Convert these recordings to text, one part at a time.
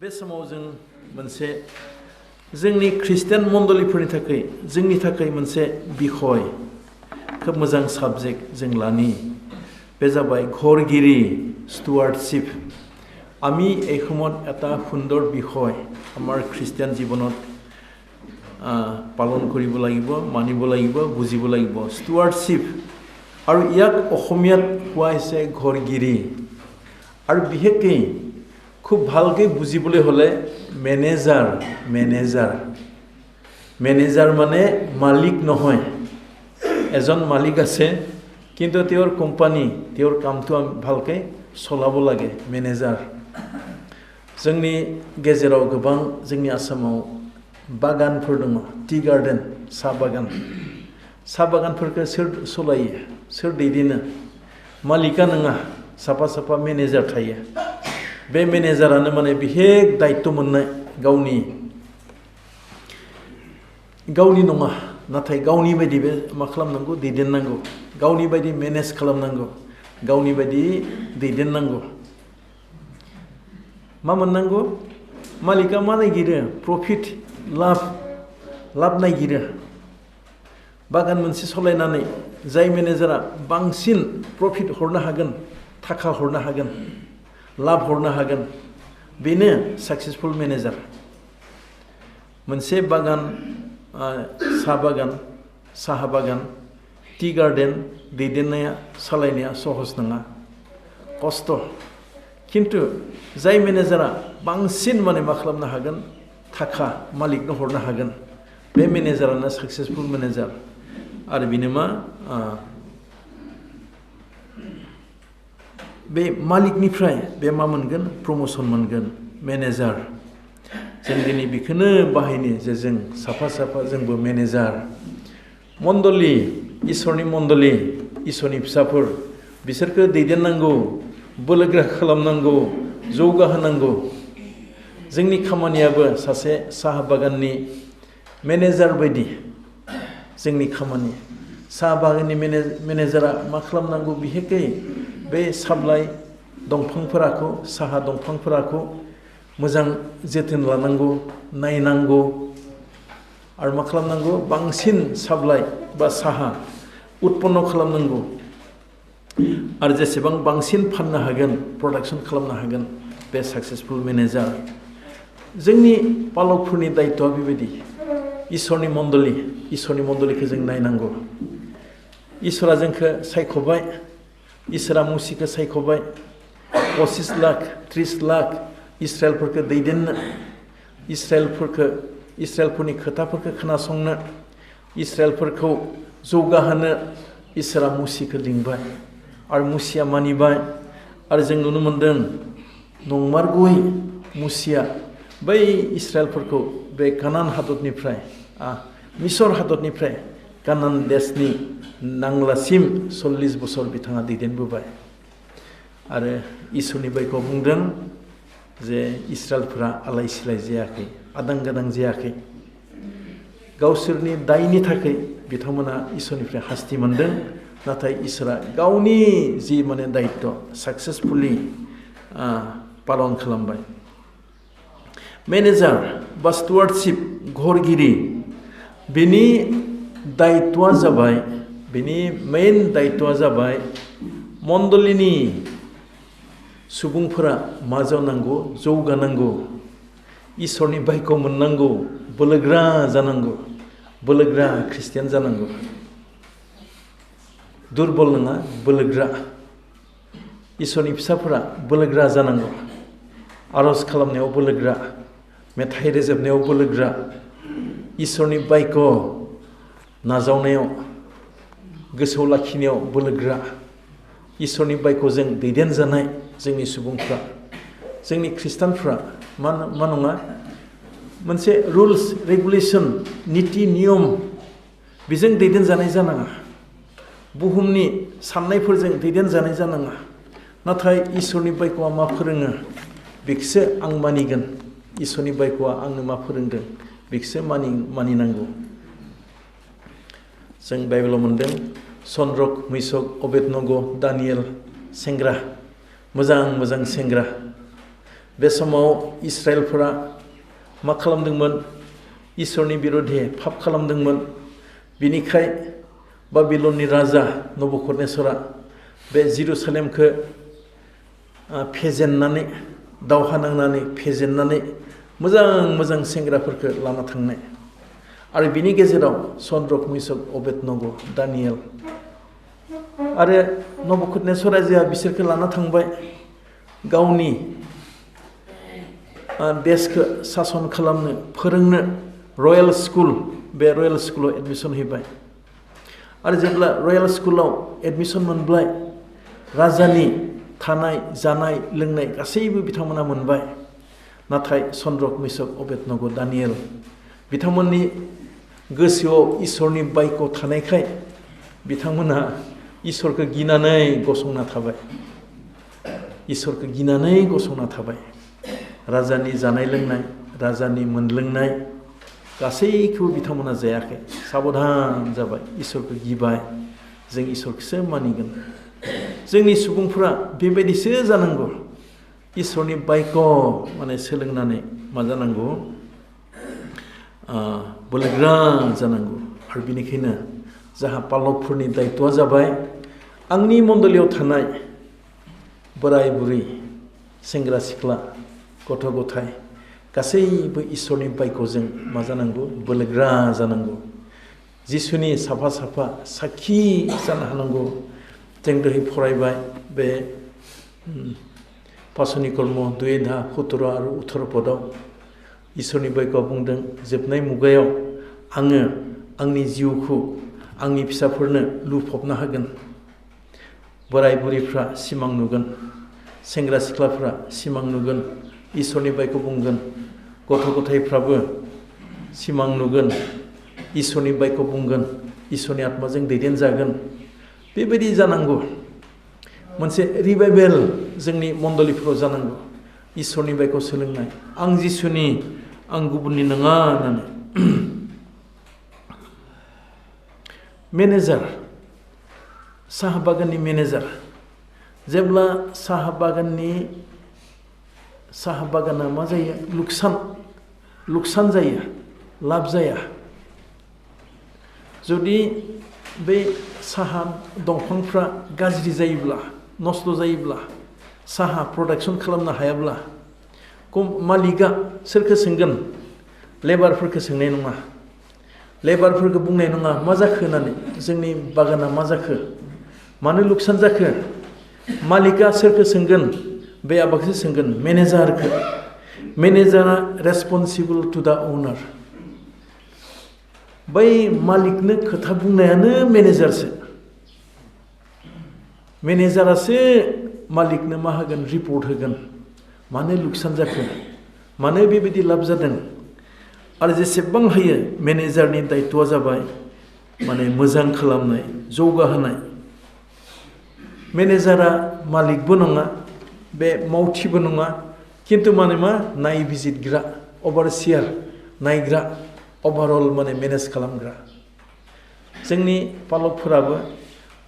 बे समाव जों मोनसे जोंनि ख्रिस्टियान मण्डलीफोरनि थाखाय जोंनि थाखाय मोनसे बिखय खोब मोजां साबजेक्ट जों लानि बे जाबाय ghorgiri stewardship আমি এই সময়ত এটা সুন্দৰ বিষয় আমাৰ খ্ৰীষ্টিয়ান জীৱনত পালন কৰিব লাগিব মানিব লাগিব বুজিব লাগিব stewardship আৰু ইয়াক অসমীয়াত কোৱা হৈছে ghorgiri আৰু বিশেষকৈ খুব ভালকৈ বুজিবলৈ হলে ম্যানেজাৰ মানে মালিক নহয় এজন মালিক আছে কিন্তু তেওঁৰ কোম্পানী তেওঁৰ কামটো ভালকৈ চলাব লাগে ম্যানেজাৰ जोंनि गेजेराव गोबां जोंनि आसामाव बागानफोर दङ टी गार्डन साहा बागानफोरखौ सोर सलायो सोर दैदेनो मालिका नङा साफा साफा मेनेजार थायो बे मेनेजारानो माने बिहेक दायित्व मोननाय गावनि नङा नाथाय गावनि बायदि बे मा खालामनांगौ दैदेननांगौ गावनि बायदि मेनेज खालामनांगौ गावनि बायदि दैदेननांगौ मा मोननांगौ मालिका मा नागिरो प्रफिट लाब नागिरो बागान मोनसे सलायनानै जाय मेनेजारा बांसिन प्रफिट हरनो हागोन थाखा हरनो हागोन लाब हरनो हागोन बेनो सक्सेसफुल मेनेजार मोनसे बागान साहा बागान टी गार्डन दैदेननाया सालायनाया सहज नङा खस्थ' किन्तु जाय मेनेजारा बांसिन माने मा खालामनो हागोन थाखा मालिकनो हरनो हागोन बे मेनेजारानो सक्सेसफुल मेनेजार आरो बिनो मा बे मालिकनिफ्राय बे मा मोनगोन प्रमोशन मोनगोन मेनेजार जों दिनै बेखौनो बाहायनो जे जों साफा जोंबो मेनेजार मण्डली इसोरनि मण्डली इसोरनि फिसाफोर बिसोरखौ दैदेननांगौ बोलोग्रा खालामनांगौ जौगाहोनांगौ जोंनि खामानियाबो सासे साहा बागाननि मेनेजार बायदि जोंनि खामानि साहा बागाननि मेनेजारा मा खालामनांगौ बिहेकै बे साब्लाइ दंफांफोरखौ साहा दंफांफोरखौ मोजां जोथोन लानांगौ नायनांगौ आरो मा खालामनांगौ बांसिन साब्लाइ बा साहा उत्पन्न खालामनांगौ आरो जेसेबां बांसिन फाननो हागोन प्रडाक्शन खालामनो हागोन बे सक्सेसफुल मेनेजार जोंनि पालकफोरनि दायित्वआ बेबायदि इसोरनि मण्डलीखौ जों नायनांगौ इसोरा जोंखौ सायख'बाय इसोरा मुसिखौ सायख'बाय 25 लाख 30 लाख इस्राएलफोरखौ दैदेननो इस्राएलफोरनि खोथाफोरखौ खोनासंनो इस्राएलफोरखौ जौगाहोनो इसोरा मुसिखौ लिंबाय आरो मुसिया मानिबाय आरो जों नुनो मोन्दों नंमारगौयै मुसिया बै इस्राएलफोरखौ बे कानान हादरनिफ्राय मिसर हादरनिफ्राय कानान देशनि नांलासिम 40 बोसोर बिथाङा दैदेनबोबाय आरो इसोरनि बायखौ बुंदों जे इस्राएलफोरा आलाय सिलाय जायाखै आदां गादां जायाखै गावसोरनि दायनि थाखाय बिथांमोना इसोरनिफ्राय हास्ति मोन्दों नाथाय इसोरा गावनि जि माने दायित्व सक्सेसफुली पालन खालामबाय मेनेजार बा स्टुवार्डशिप ghorgiri बेनि दायित्वआ जाबाय बेनि मेइन दायित्वआ जाबाय मण्डलीनि सुबुंफोरा मा जानांगौ जौगानांगौ इसोरनि बायखौ मोननांगौ बोलोग्रा जानांगौ बोलोग्रा ख्रिस्टियान जानांगौ दुर्बल नङा बोलोग्रा इसोरनि फिसाफोरा बोलोग्रा जानांगौ आरज खालामनायाव बोलोग्रा मेथाइ रोजाबनायाव बोलोग्रा इसोरनि बायख' नाजावनायाव गोसोआव लाखिनायाव बोलोग्रा इसोरनि बायखौ जों दैदेनजानाय जोंनि सुबुंफ्रा जोंनि ख्रिस्टानफ्रा मा नङा मोनसे रुल्स रेगुलेसन निति नियम बेजों दैदेनजानाय जानाङा बुहुमनि साननायफोरजों दैदेनजानाय जानाङा नाथाय इसोरनि बायख'आ मा फोरोङो बेखौसो आं मानिगोन इसोरनि बायख'आ आंनो मा फोरोंदों बेखौसो मानिनांगौ जों बाइबेलाव मोन्दों सनद्रक मैसक अबेदनग' दानियेल सेंग्रा मोजां सेंग्रा बे समाव इस्राएलफोरा मा खालामदोंमोन इसोरनि बिरोधे पाप खालामदोंमोन बिनिखाय बाबिलननि राजा नबुकदनेस्वरा बे जेरुसालेमखौ फेजेननानै दावहा नांनानै फेजेननानै मोजां सेंग्राफोरखौ लाना थांनाय आरो बिनि गेजेराव सन्द्रक मैसक अबेदनग दानियेल आरो नबुकदनेस्वर राजाया बिसोरखौ लाना थांबाय गावनि देशखौ सासन खालामनो फोरोंनो रयेल स्कुल बे रयेल स्कुलाव एडमिशन होबाय आरो जेब्ला रयेल स्कुलाव एडमिशन मोनबाय राजानि थानाय जानाय लोंनाय गासैबो बिथांमोना मोनबाय नाथाय सन्द्रक मैसक अबेदनग दानियेल बिथांमोननि गोसोआव इसोरनि बायक' थानायखाय बिथांमोना इसोरखौ गिनानै गसंना थाबाय इसोरखौ गिनानै गसंना थाबाय राजानि जानाय लोंनाय राजानि मोनलोंनाय गासैखौबो बिथांमोना जायाखै साबधान जाबाय इसोरखौ गिबाय जों इसोरखौसो मानिगोन जोंनि सुबुंफोरा बेबायदिसो जानांगौ इसोरनि बायक' माने सोलोंनानै मा जानांगौ बोलोगोरा जानांगौ आरो बेनिखायनो जाहा पालकफोरनि दायित्वआ जाबाय आंनि मण्डलियाव थानाय बोराय बुरै सेंग्रा सिख्ला गथ' गथाय गासैबो इसोरनि बायक'जों मा जानांगौ बोलोगोरा जानांगौ जिसुनि साफा साखि जानो हानांगौ जों दिनै फरायबाय बे पासनि कर्म 2:17 आरो 18 पदआव इसोरनि बायक'आ बुंदों जोबनाय मुगायाव आङो आंनि जिउखौ आंनि फिसाफोरनो लुफबना होगोन बोराय बुरैफ्रा सिमां नुगोन सेंग्रा सिख्लाफ्रा सिमां नुगोन इसोरनि बायक' बुंगोन गथ' गथायफ्राबो सिमां नुगोन इसोरनि बायक' बुंगोन इसोरनि आत्माजों दैदेनजागोन बेबायदि जानांगौ मोनसे रिभाइभेल जोंनि मण्डलिफोराव जानांगौ इसोरनि बायक' सोलोंनाय आं जिसुनि आं गुबुननि नङा होननानै मेनेजार साहा बागाननि मेनेजार जेब्ला साहा बागाना मा जायो लुकसान जायो लाब जाया जुदि बे साहा दंफांफ्रा गाज्रि जायोब्ला नस्थ' जायोब्ला साहा प्रडाक्शन खालामनो हायाब्ला मालिकआ सोरखौ सोंगोन लेबारफोरखौ सोंनाय नङा लेबारफोरखौ बुंनाय नङा मा जाखो होननानै जोंनि बागाना मा जाखो मानो लुकसान जाखो मालिकआ सोरखौ सोंगोन बे आबादखौ सोंगोन मेनेजारा रेसपन्सिबल टु दा अनार बै मालिकनो खोथा बुंनायानो मेनेजारासो मालिकनो मा होगोन रिपर्ट होगोन मानो लुकसान जाखो मानो बेबायदि लाब जादों आरो जेसेबां हायो मेनेजारनि दायित्वआ जाबाय माने मोजां खालामनाय जौगाहोनाय मेनेजारा मालिकबो नङा बे मावथिबो नङा खिन्थु माने मा नायबिजिरग्रा अभारसियार नायग्रा अभारअल माने मेनेज खालामग्रा जोंनि पालकफोराबो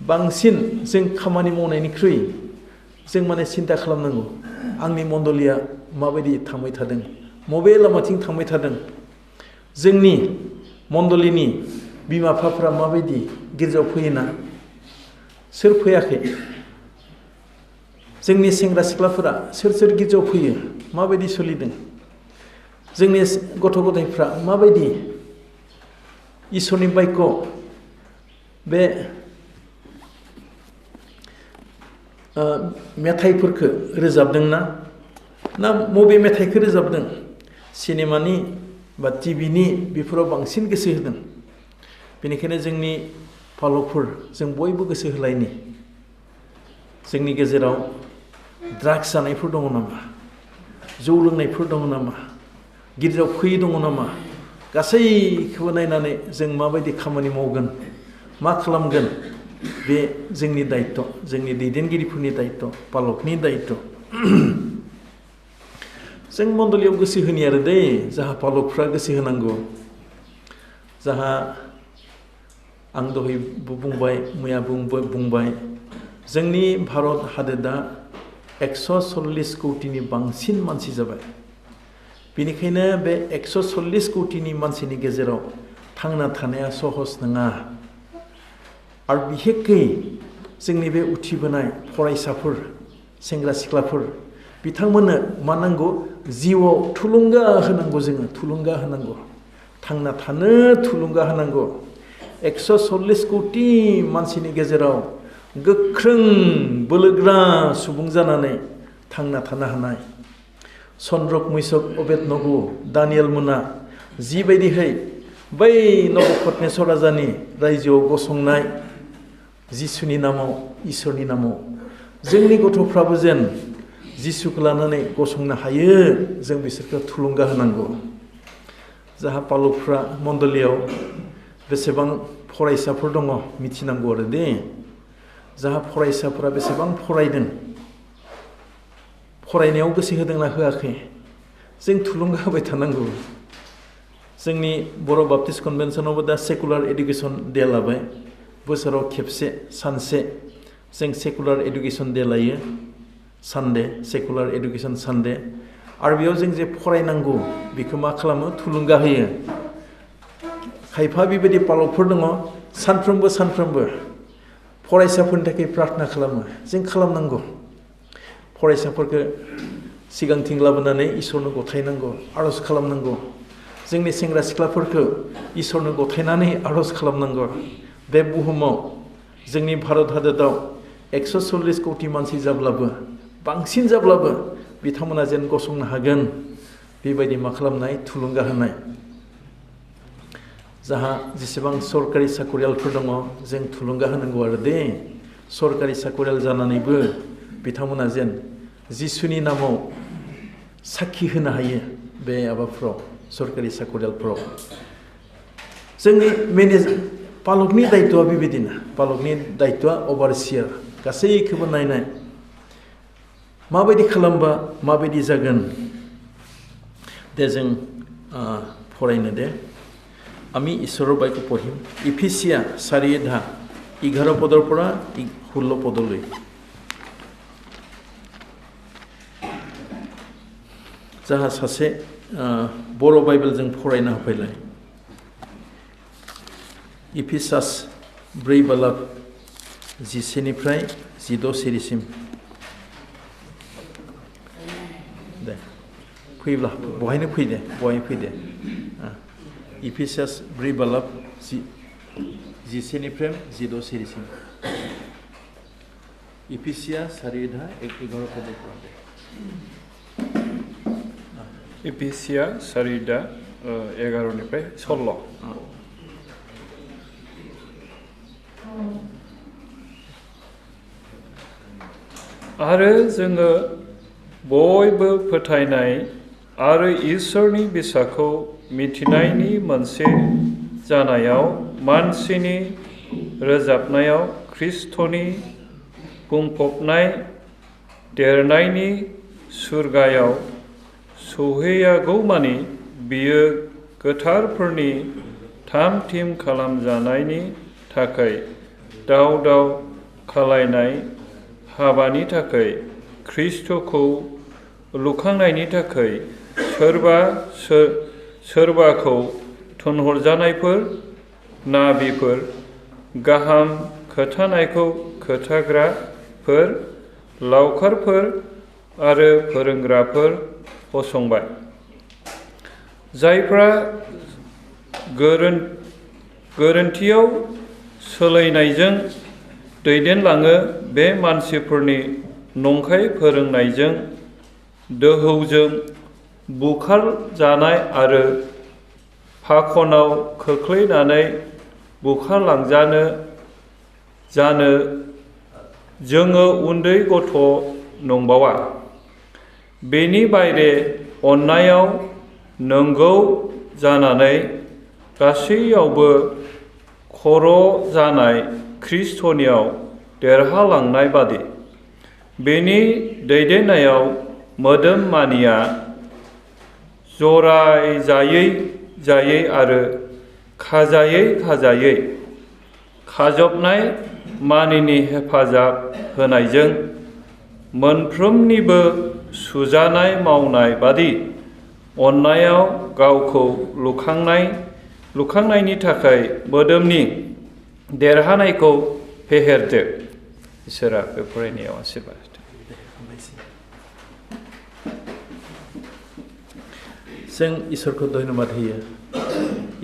बांसिन जों खामानि मावनायनिख्रुइ जों माने सिन्था खालामनांगौ आंनि मण्डलिया माबायदि थांबाय थादों मबे लामाथिं थांबाय थादों जोंनि मण्डलिनि बिमा बिफाफ्रा माबायदि गिर्जायाव फैयोना सोर फैयाखै जोंनि सेंग्रा सिख्लाफोरा सोर गिर्जायाव फैयो माबायदि सोलिदों जोंनि गथ' गथायफ्रा माबायदि इसोरनि बायक' बे मेथाइफोरखौ रोजाबदोंना ना मबे मेथाइखौ रोजाबदों सिनेमानि बा टिभिनि बेफोराव बांसिन गोसो होदों बेनिखायनो जोंनि पालकफोर जों बयबो गोसो होलायनि जोंनि गेजेराव ड्राग्स जानायफोर दङ नामा जौ लोंनायफोर दङ नामा गिर्जायाव फैयै दङ नामा गासैखौबो नायनानै जों माबायदि खामानि मावगोन मा खालामगोन बे जोंनि दायित्व जोंनि दैदेनगिरिफोरनि दायित्व पालकनि दायित्व जों मण्डलियाव गोसो होनि आरो दै जाहा पालकफ्रा गोसो होनांगौ जाहा आं दहायबो बुंबाय मैया बुंबाय जोंनि भारत हादोरा 140 कौटिनि बांसिन मानसि जाबाय बेनिखायनो बे 140 कौटिनि मानसिनि गेजेराव थांना थानाया सहज नङा आरो बिहेखै जोंनि बे उथिबोनाय फरायसाफोर सेंग्रा सिख्लाफोर बिथांमोननो मा नांगौ जिउआव थुलुंगा होनांगौ जोङो थुलुंगा होनांगौ थांना थानो थुलुंगा होनांगौ 140 कौटि मानसिनि गेजेराव गोख्रों बोलोग्रा सुबुं जानानै थांना थानो हानाय चन्द्रक मैसक अबेदनगो दानियेल मोना जिबायदिहै बै नबुकदनेस्वर राजानि रायजोआव गसंनाय जिसुनि नामाव इसोरनि नामाव जोंनि गथ'फ्राबो जेन जिसुखौ लानानै गसंनो हायो जों बिसोरखौ थुलुंगा होनांगौ जाहा पालकफ्रा मण्डलियाव बेसेबां फरायसाफोर दङ मिथिनांगौ आरो दे जाहा फरायसाफोरा बेसेबां फरायदों फरायनायाव गोसो होदोंना होआखै जों थुलुंगा होबाय थानांगौ जोंनि बर' बाप्टिस्ट कनभेन्सनावबो दा सेकुलार एडुकेसन डे लाबाय बोसोराव खेबसे सानसे जों सेकुलार एडुकेसन डे लायो सानडे सेकुलार एडुकेसन सानडे आरो बेयाव जों जे फरायनांगौ बेखौ मा खालामो थुलुंगा होयो खायफा बेबायदि पालकफोर दङ सानफ्रोमबो फरायसाफोरनि थाखाय प्रार्थना खालामो जों खालामनांगौ फरायसाफोरखौ सिगांथिं लाबोनानै इसोरनो गथायनांगौ आरज खालामनांगौ जोंनि सेंग्रा सिख्लाफोरखौ इसोरनो गथायनानै आरज खालामनांगौ बे बुहुमाव जोंनि भारत हादराव 140 कौटि मानसि जाब्लाबो बांसिन जाब्लाबो बिथांमोना जेन गसंनो हागोन बेबायदि मा खालामनाय थुलुंगा होनाय जाहा जेसेबां सरकारि साकरियालफोर दङ जों थुलुंगा होनांगौ आरो दे सरकारि साकरियाल जानानैबो बिथांमोना जेन जिसुनि नामाव साखि होनो हायो बे माबाफ्राव सरकारि साकरियालफ्राव जोंनि पालकनि दायित्वआ बेबायदिनो पालकनि दायित्वआ अभारसियार गासैखौबो नायनाय माबायदि खालामबा माबायदि जागोन दे जों फरायनो दे আমি ঈশ্বৰৰ বাক্য পঢ়িম ইফিছিয়া 4:11 পদৰ পৰা 16 পদলৈ जाहा सासे बर' बाइबेलजों फरायना होफैलाय इफिसास 4:11 निफ्राय 16 सिरिसिम दे फैब्ला बहायनो फैदे बहाय फैदे इफिसास 4:11 निफ्राय 16 सिरिसिम इफिसिया 4:11 पदर फरायदे इफिसिया 4:11 निफ्राय 16 आरो जोङो बयबो फोथायनाय आरो इसोरनि बिसाखौ मिथिनायनि मोनसे जानायाव मानसिनि रोजाबनायाव ख्रिस्टनि बुंफबनाय देरनायनि सुरगायाव सौहैयागौमानि बियो गोथारफोरनि थाम थिम खालामजानायनि थाखाय दाव दाव खालायनाय हाबानि थाखाय ख्रिस्टखौ लुखांनायनि थाखाय सोरबाखौ थुनहरजानायफोर नाबिफोर गाहाम खोथानायखौ खोथाग्राफोर लावखारफोर आरो फोरोंग्राफोर फसंबाय जायफ्रा गोरोन्थियाव सोलायनायजों दैदेनलाङो बे मानसिफोरनि नंखाय फोरोंनायजों दोहौजों बुखारजानाय आरो फाखनाव खोख्लैनानै बुखारलांजानो जानो जोङो उन्दै गथ' नंबावा बेनि बायरे अननायाव नंगौ जानानै गासैयावबो खर' जानाय ख्रिस्टनियाव देरहालांनाय बादि बेनि दैदेननायाव मोदोम मानिया जरायजायै आरो खाजायै खाजबनाय मानिनि हेफाजाब होनायजों मोनफ्रोमनिबो सुजानाय मावनाय बादि अननायाव गावखौ लुखांनायनि थाखाय मोदोमनि देरहानायखौ फेहेरदो। इसोरा बे फरायनायाव आशीर्बाद होथों। जों इसोरखौ धन्यबाद होयो।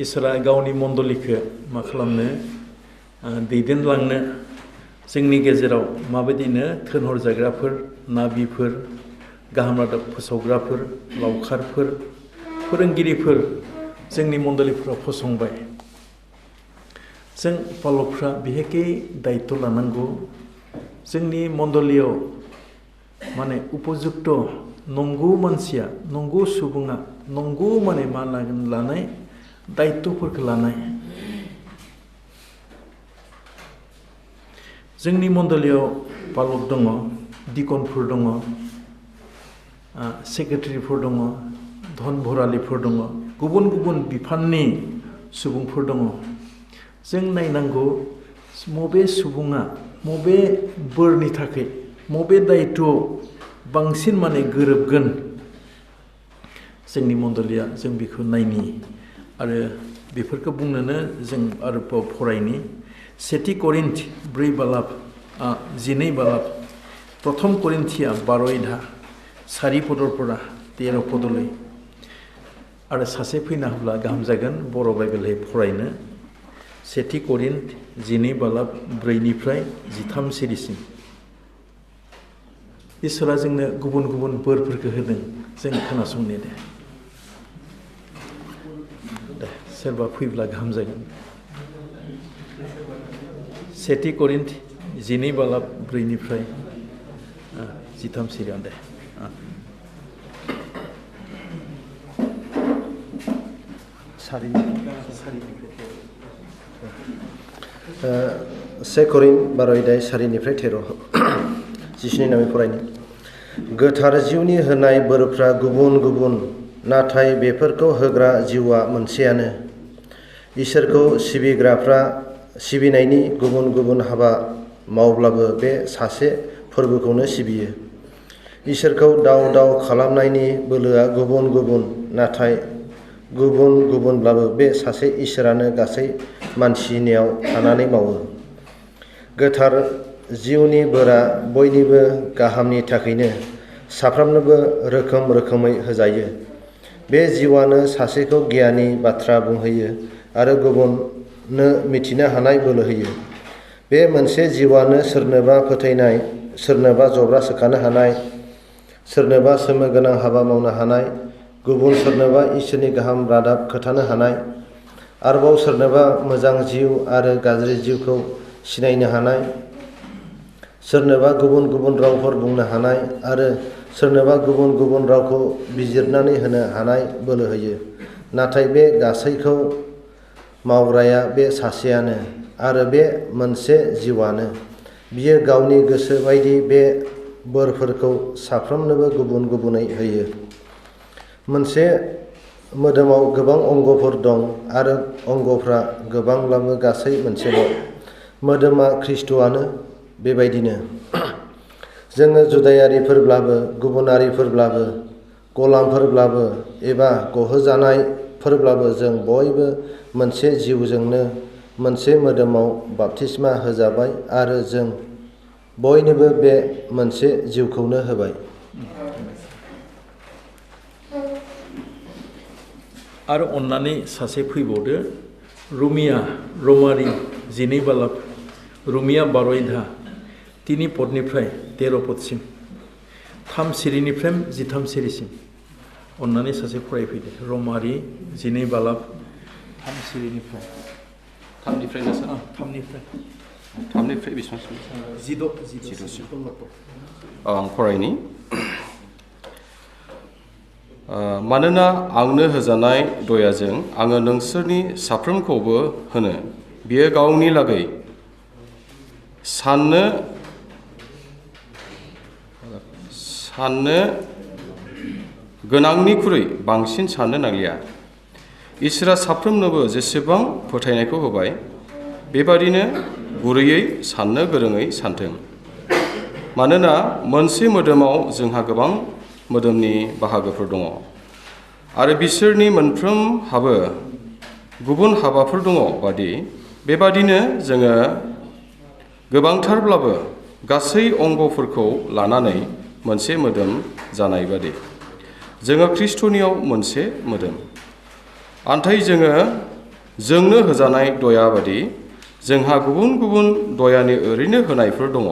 इसोरा गावनि मण्डलिखौ मा खालामनो दैदेनलांनो जोंनि गेजेराव माबायदिनो थोनहरजाग्राफोर, नाबिफोर, गाहाम रादाब फोसावग्राफोर, लावखारफोर, फोरोंगिरिफोर जोंनि मण्डलिफोराव फसंबाय। जों पालकफ्रा बिहेखे दायित्व लानांगौ। जोंनि मण्डलियाव माने उपयुक्त नंगौ मानसिया, नंगौ सुबुङा, नंगौ माने मा लानाय दायित्वफोरखौ लानाय। जोंनि मण्डलियाव पालक दङ, दिकनफोर दङ, सेक्रेटारिफोर दङ, धन भरालिफोर दङ, गुबुन गुबुन बिफाननि सुबुंफोर दङ। जों नायनांगौ मबे सुबुङा मबे बोरनि थाखाय मबे दायित्वआव बांसिन माने गोरोबगोन जोंनि मण्डलिया, जों बेखौ नायनि आरो बेफोरखौ बुंनोनो जों आरोबाव फरायनि। 2 करिन्थ 4 बालाब 12 बालाब, प्रथम करिन्थिया 12 4 पदरफोरा 13 पदलै आरो सासे फैना होब्ला गाहाम जागोन बर' बाइबेलहै फरायनो। 2 करिन्थ 12 बालाब 4निफ्राय 13 सिरिसिम। इसोरा जोंनो गुबुन गुबुन बोरफोरखौ होदों, जों खोनासंनो दे सोरबा फैब्ला गाहाम जागोन। 2 करिन्थ 12 बालाब 4निफ्राय 13 सिरियाव दे। से करिन्थ 12 4निफ्राय 13 जिस्नि नामै फरायनि। गोथार जिउनि होनाय बोरफ्रा गुबुन गुबुन, नाथाय बेफोरखौ होग्रा जिउआ मोनसेयानो। इसोरखौ सिबिग्राफ्रा सिबिनायनि गुबुन गुबुन हाबा मावब्लाबो बे सासे फोरबोखौनो सिबियो। इसोरखौ दाव दाव खालामनायनि बोलोआ गुबुन गुबुन, नाथाय गुबुन गुबुनब्लाबो बे सासे इसोरानो गासै मानसिनियाव थानानै मावो। गोथार जिउनि बोरा बयनिबो गाहामनि थाखायनो साफ्रोमनोबो रोखोम रोखोमै होजायो। बे जिउआनो सासेखौ गियाननि बाथ्रा बुंहोयो आरो गुबुननो मिथिनो हानाय बोलो होयो। बे मोनसे जिउआनो सोरनोबा फोथायनाय, सोरनोबा जब्रा सोखानो हानाय, सोरनोबा सोमो गोनां हाबा मावनो हानाय, गुबुन सोरनोबा इसोरनि गाहाम रादाब खोथानो हानाय, आरोबाव सोरनोबा मोजां जिउ आरो गाज्रि जिउखौ सिनायनो हानाय, सोरनोबा गुबुन गुबुन रावफोर बुंनो हानाय आरो सोरनोबा गुबुन गुबुन रावखौ बिजिरनानै होनो हानाय बोलो होयो। नाथाय बे गासैखौ मावग्राया बे सासेयानो आरो बे मोनसे जिउआनो। बियो गावनि गोसो बायदि बे बोरफोरखौ साफ्रोमनोबो गुबुन गुबुनै होयो। मोनसे मोदोमाव गोबां अंगफोर दं आरो अंगफ्रा गोबांब्लाबो गासै मोनसेल'। मोदोमा ख्रिस्ट'आनो बेबायदिनो। जोङो जुदायारिफोरब्लाबो, गुबुनारिफोरब्लाबो, गलामफोरब्लाबो एबा गहोजानायफोरब्लाबो जों बयबो मोनसे जिउजोंनो मोनसे मोदोमाव बाप्तिस्मा होजाबाय आरो जों बयनोबो बे मोनसे जिउखौनो होबाय। आरो अन्नानै सासे फैबावदो, रमारि 12 बालाब, रमिया 12 3 पदनिफ्राय 13 पदसिम, 3 सिरिनिफ्राय 13 सिरिसिम। अन्नानै सासे फरायफैदो। रमारि 12 बालाब 3 सिरिनिफ्राय 3निफ्राय ना सार? 3निफ्राय बेसेबांसिम? 16 आं फरायनि। मानोना आंनो होजानाय दयाजों आङो नोंसोरनि साफ्रोमखौबो होनो, बियो गावनि लागै साननो गोनांनिख्रुइ बांसिन साननो नांलिया। इसोरा साफ्रोमनोबो जेसेबां फोथायनायखौ होबाय, बेबादिनो गुरैयै साननो गोरोङै सानथों। मानोना मोनसे मोदोमाव जोंहा गोबां मोदोमनि बाहागोफोर दङ आरो बिसोरनि मोनफ्रोमहाबो गुबुन हाबाफोर दङ बादि बेबादिनो जोङो गोबांथारब्लाबो गासै अंगफोरखौ लानानै मोनसे मोदोम जानाय बादि जोङो ख्रिस्ट'नियाव मोनसे मोदोम आन्थाय जोंनो होजानाय दया बादि जोंहा गुबुन गुबुन दयानि ओरैनो होनायफोर दङ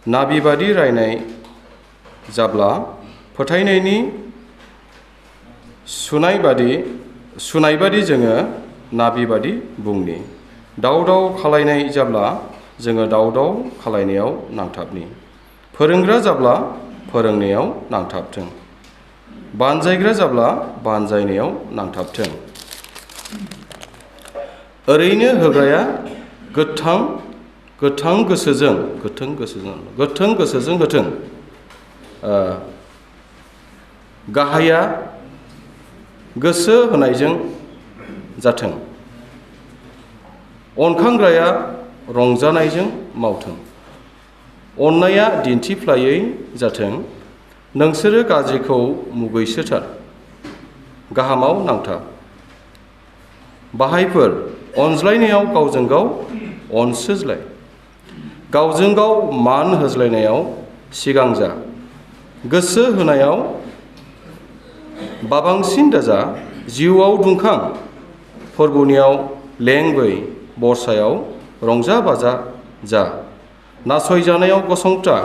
नाबिबादि रायनाय जाब्ला फोथायनायनि सुनाय बादि जोङो नाबिबादि बुंनि दाव खालायनाय जाब्ला जोङो दाव खालायनायाव नांथाबनि फोरोंग्रा जाब्ला फोरोंनायाव नांथाबथों बानजायग्रा जाब्ला बानजायनायाव नांथाबथों ओरैनो होग्राया गोथों गोसोजों होथों गाहाया गोसो होनायजों जाथों अनखांग्राया रंजानायजों मावथों अननाया दिन्थिफ्लायै जाथों नोंसोरो गाज्रिखौ मुगैसोथार गाहामाव नांथाब बाहायफोर अनज्लायनायाव गावजों गाव अनसोज्लाय गावजों गाव मान होज्लायनायाव सिगां जा गोसो होनायाव बाबांसिन दाजा जिउआव दुंखां फोरबोनियाव लेंबै बरसायाव रंजा बाजा जा नासयजानायाव गसंथा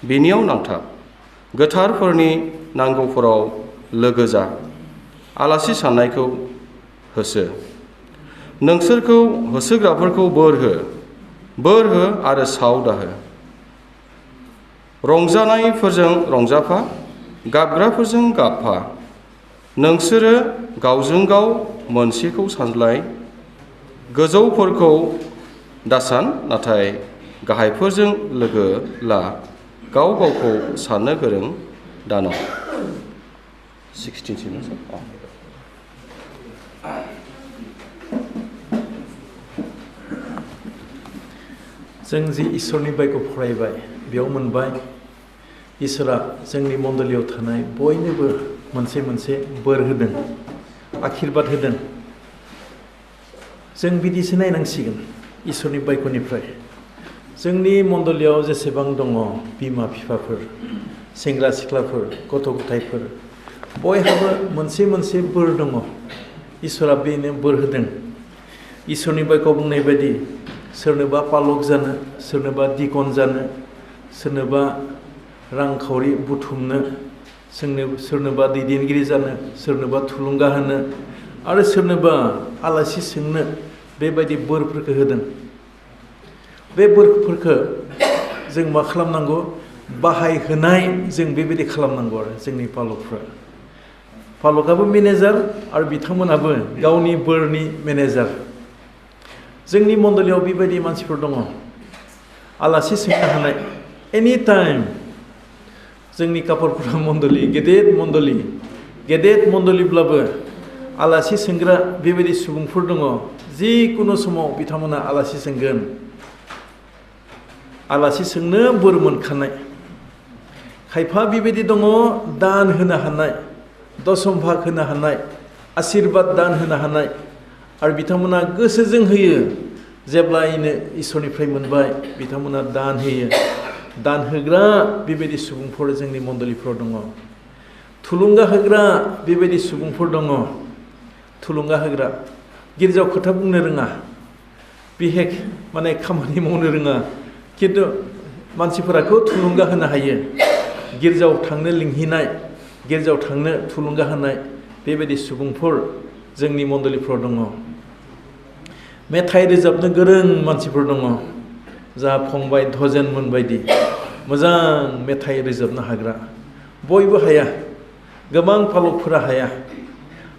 बिनियाव नांथाब गोथारफोरनि नांगौफोराव लोगो जा आलासि साननायखौ होसो नोंसोरखौ होसोग्राफोरखौ बोर हो आरो साव दाहो रंजानायफोरजों रंजाफा गाबग्राफोरजों गाबफा नोंसोरो गावजों गाव मोनसेखौ सानज्लाय गोजौफोरखौ दासान नाथाय गाहायफोरजों लोगो ला गाव गावखौ साननो गोरों दान 16 जों जि इसोरनि बाइखौ फरायबाय बेयाव मोनबाय इसोरा जोंनि मण्डलियाव थानाय बयनोबो मोनसे मोनसे बोर होदों आशीर्बाद होदों जों बिदिसो नायनांसिगोन इसोरनि बाइखनिफ्राय जोंनि मण्डलियाव जेसेबां दङ बिमा बिफाफोर सेंग्रा सिख्लाफोर गथ' गथायफोर बयहाबो मोनसे मोनसे बोर दङ इसोरा बेनो बोर होदों इसोरनि बाइखौ बुंनाय बायदि सोरनोबा पालक जानो सोरनोबा दिकन जानो सोरनोबा रांखावरि बुथुमनो सोरनोबा दैदेनगिरि जानो सोरनोबा थुलुंगा होनो आरो सोरनोबा आलासि सोंनो बेबायदि बोरफोरखौ होदों बे बोरफोरखौ जों मा खालामनांगौ बाहायहोनाय जों बेबायदि खालामनांगौ आरो जोंनि पालकआबो मेनेजार आरो बिथांमोनाबो गावनि बोरनि मेनेजार जोंनि मण्डलियाव बेबायदि मानसिफोर दङ आलासि सोंनो हानाय एनि टाइम जोंनि कापरपुरा मण्डलि गेदेर मण्डलिब्लाबो आलासि सोंग्रा बेबायदि सुबुंफोर दङ जिकुनु समाव बिथांमोना आलासि सोंगोन आलासि सोंनो बोर मोनखानाय खायफा बेबायदि दङ दान होनो हानाय दशम भाग होनो हानाय आशीर्बाद दान होनो हानाय आरो बिथांमोना गोसोजों होयो जेब्लायनो इसोरनिफ्राय मोनबाय बिथांमोना दान होयो दान होग्रा बेबायदि सुबुंफोर जोंनि मण्डलिफोराव दङ थुलुंगा होग्रा बेबायदि सुबुंफोर दङ थुलुंगा होग्रा गिर्जायाव खोथा बुंनो रोङा बिहेक माने खामानि मावनो रोङा खिन्थु मानसिफोराखौ थुलुंगा होनो हायो गिर्जायाव थांनो लिंहैनाय गिर्जायाव थांनो थुलुंगा होनाय बेबायदि सुबुंफोर जोंनि मण्डलिफोराव दङ मेथाइ रोजाबनो गोरों मानसिफोर दङ जा फंबाय धजेनमोन बायदि मोजां मेथाइ रोजाबनो हाग्रा बयबो हाया गोबां पालकफोरा हाया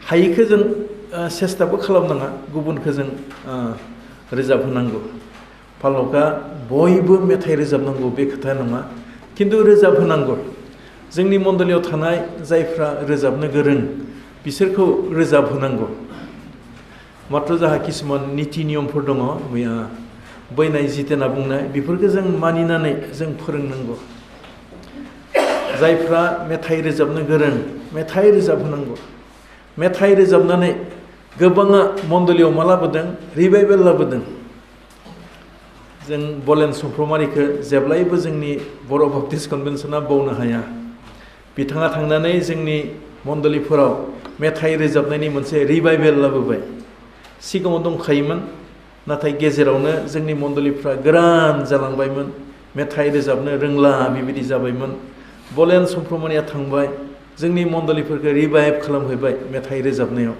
हायिखौ जों सेस्टाबो खालामनाङा गुबुनखौ जों रोजाबहोनांगौ पालकआ बयबो मेथाइ रोजाबनांगौ बे खोथा नङा खिन्थु रोजाबहोनांगौ जोंनि मण्डलियाव थानाय जायफ्रा रोजाबनो गोरों बिसोरखौ रोजाबहोनांगौ मात्र जाहा किसुमान निति नियमफोर दङ बैनाय जितेना बुंनाय बेफोरखौ जों मानिनानै जों फोरोंनांगौ जायफ्रा मेथाइ रोजाबनो गोरों मेथाइ रोजाबहोनांगौ मेथाइ रोजाबनानै गोबाङा मण्डलीयाव मा लाबोदों रिभाइभेल लाबोदों जों बलेन चमफ्रामारिखौ जेब्लायबो जोंनि बर' बाप्टिस्ट कनभेन्सना बावनो हाया बिथाङा थांनानै जोंनि मण्डलीफोराव मेथाइ रोजाबनायनि मोनसे रिभाइभेल लाबोबाय सिगाङाव दंखायोमोन नाथाय गेजेरावनो जोंनि मण्डलीफ्रा गोरान जालांबायमोन मेथाइ रोजाबनो रोंला बेबायदि जाबायमोन बलेन चमफ्रामारिया थांबाय जोंनि मण्डलीफोरखौ रिभाइभ खालामहैबाय मेथाइ रोजाबनायाव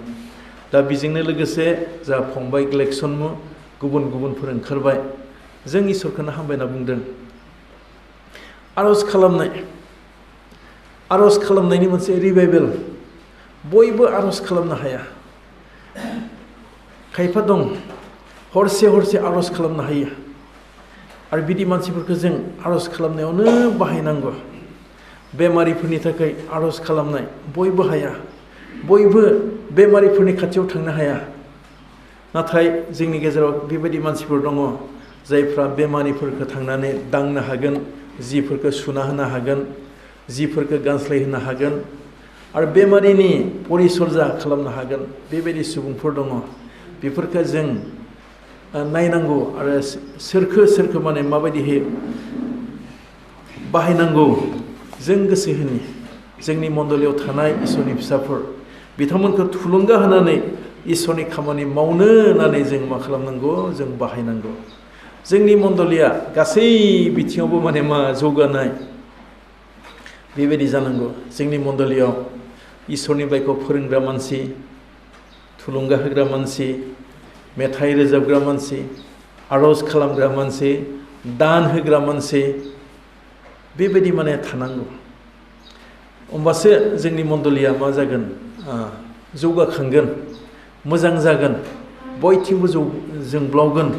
दा बेजोंनो लोगोसे जा फंबाय ग्लेक्सनमु गुबुन गुबुनफोर ओंखारबाय जों इसोरखौनो हामबायना बुंदों आर'ज खालामनायनि मोनसे रिभाइभेल बयबो आर'ज खालामनो हाया खायफा दं हरसे आर'ज खालामनो हायो आरो बिदि मानसिफोरखौ जों आर'ज खालामनायावनो बाहायनांगौ बेमारिफोरनि थाखाय आर'ज खालामनाय बयबो हाया बयबो बेमारिफोरनि खाथियाव थांनो हाया नाथाय जोंनि गेजेराव बेबायदि मानसिफोर दङ जायफ्रा बेमारिफोरखौ थांनानै दांनो हागोन जिफोरखौ सुना होनो हागोन जिफोरखौ गानस्लायहोनो हागोन आरो बेमारिनि परिचर्या खालामनो हागोन बेबायदि सुबुंफोर दङ बेफोरखौ जों नायनांगौ आरो सोरखो माने माबायदिहै बाहायनांगौ जों गोसो होनि जोंनि मण्डलीयाव थानाय इसोरनि फिसाफोर बिथांमोनखौ थुलुंगा होनानै इसोरनि खामानि मावनो होननानै जों मा खालामनांगौ जों बाहायनांगौ जोंनि मण्डलीया गासै बिथिङावबो माने मा जौगानाय बेबायदि जानांगौ जोंनि मण्डलीयाव इसोरनि बायखौ फोरोंग्रा मानसि थुलुंगा होग्रा मानसि मेथाइ रोजाबग्रा मानसि आर'ज खालामग्रा मानसि दान होग्रा मानसि बेबायदि माने थानांगौ होमबासो जोंनि मण्डलीया मा जागोन जौगाखांगोन मोजां जागोन बयथिंबो जोंब्लावगोन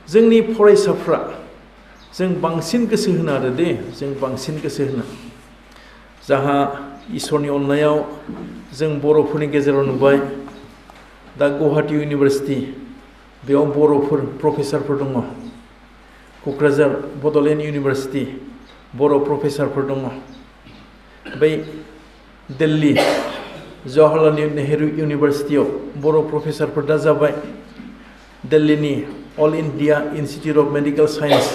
जोंनि फरायसाफ्रा जों बांसिन गोसो होनो आरो दे जों बांसिन गोसो होनो जाहा इसोरनि अननायाव जों बर'फोरनि गेजेराव नुबाय दा गुवाहाटी इउनिभार्सिटि बेयाव बर'फोर प्रफेसारफोर दङ क'क्राझार बड'लेण्ड इउनिभार्सिटि बर' प्रफेसारफोर दङ बै दिल्ली जवाहरलाल नेहरू इउनिभार्सिटियाव बर' प्रफेसारफोर दा जाबाय दिल्लीनि All India Institute of Medical Science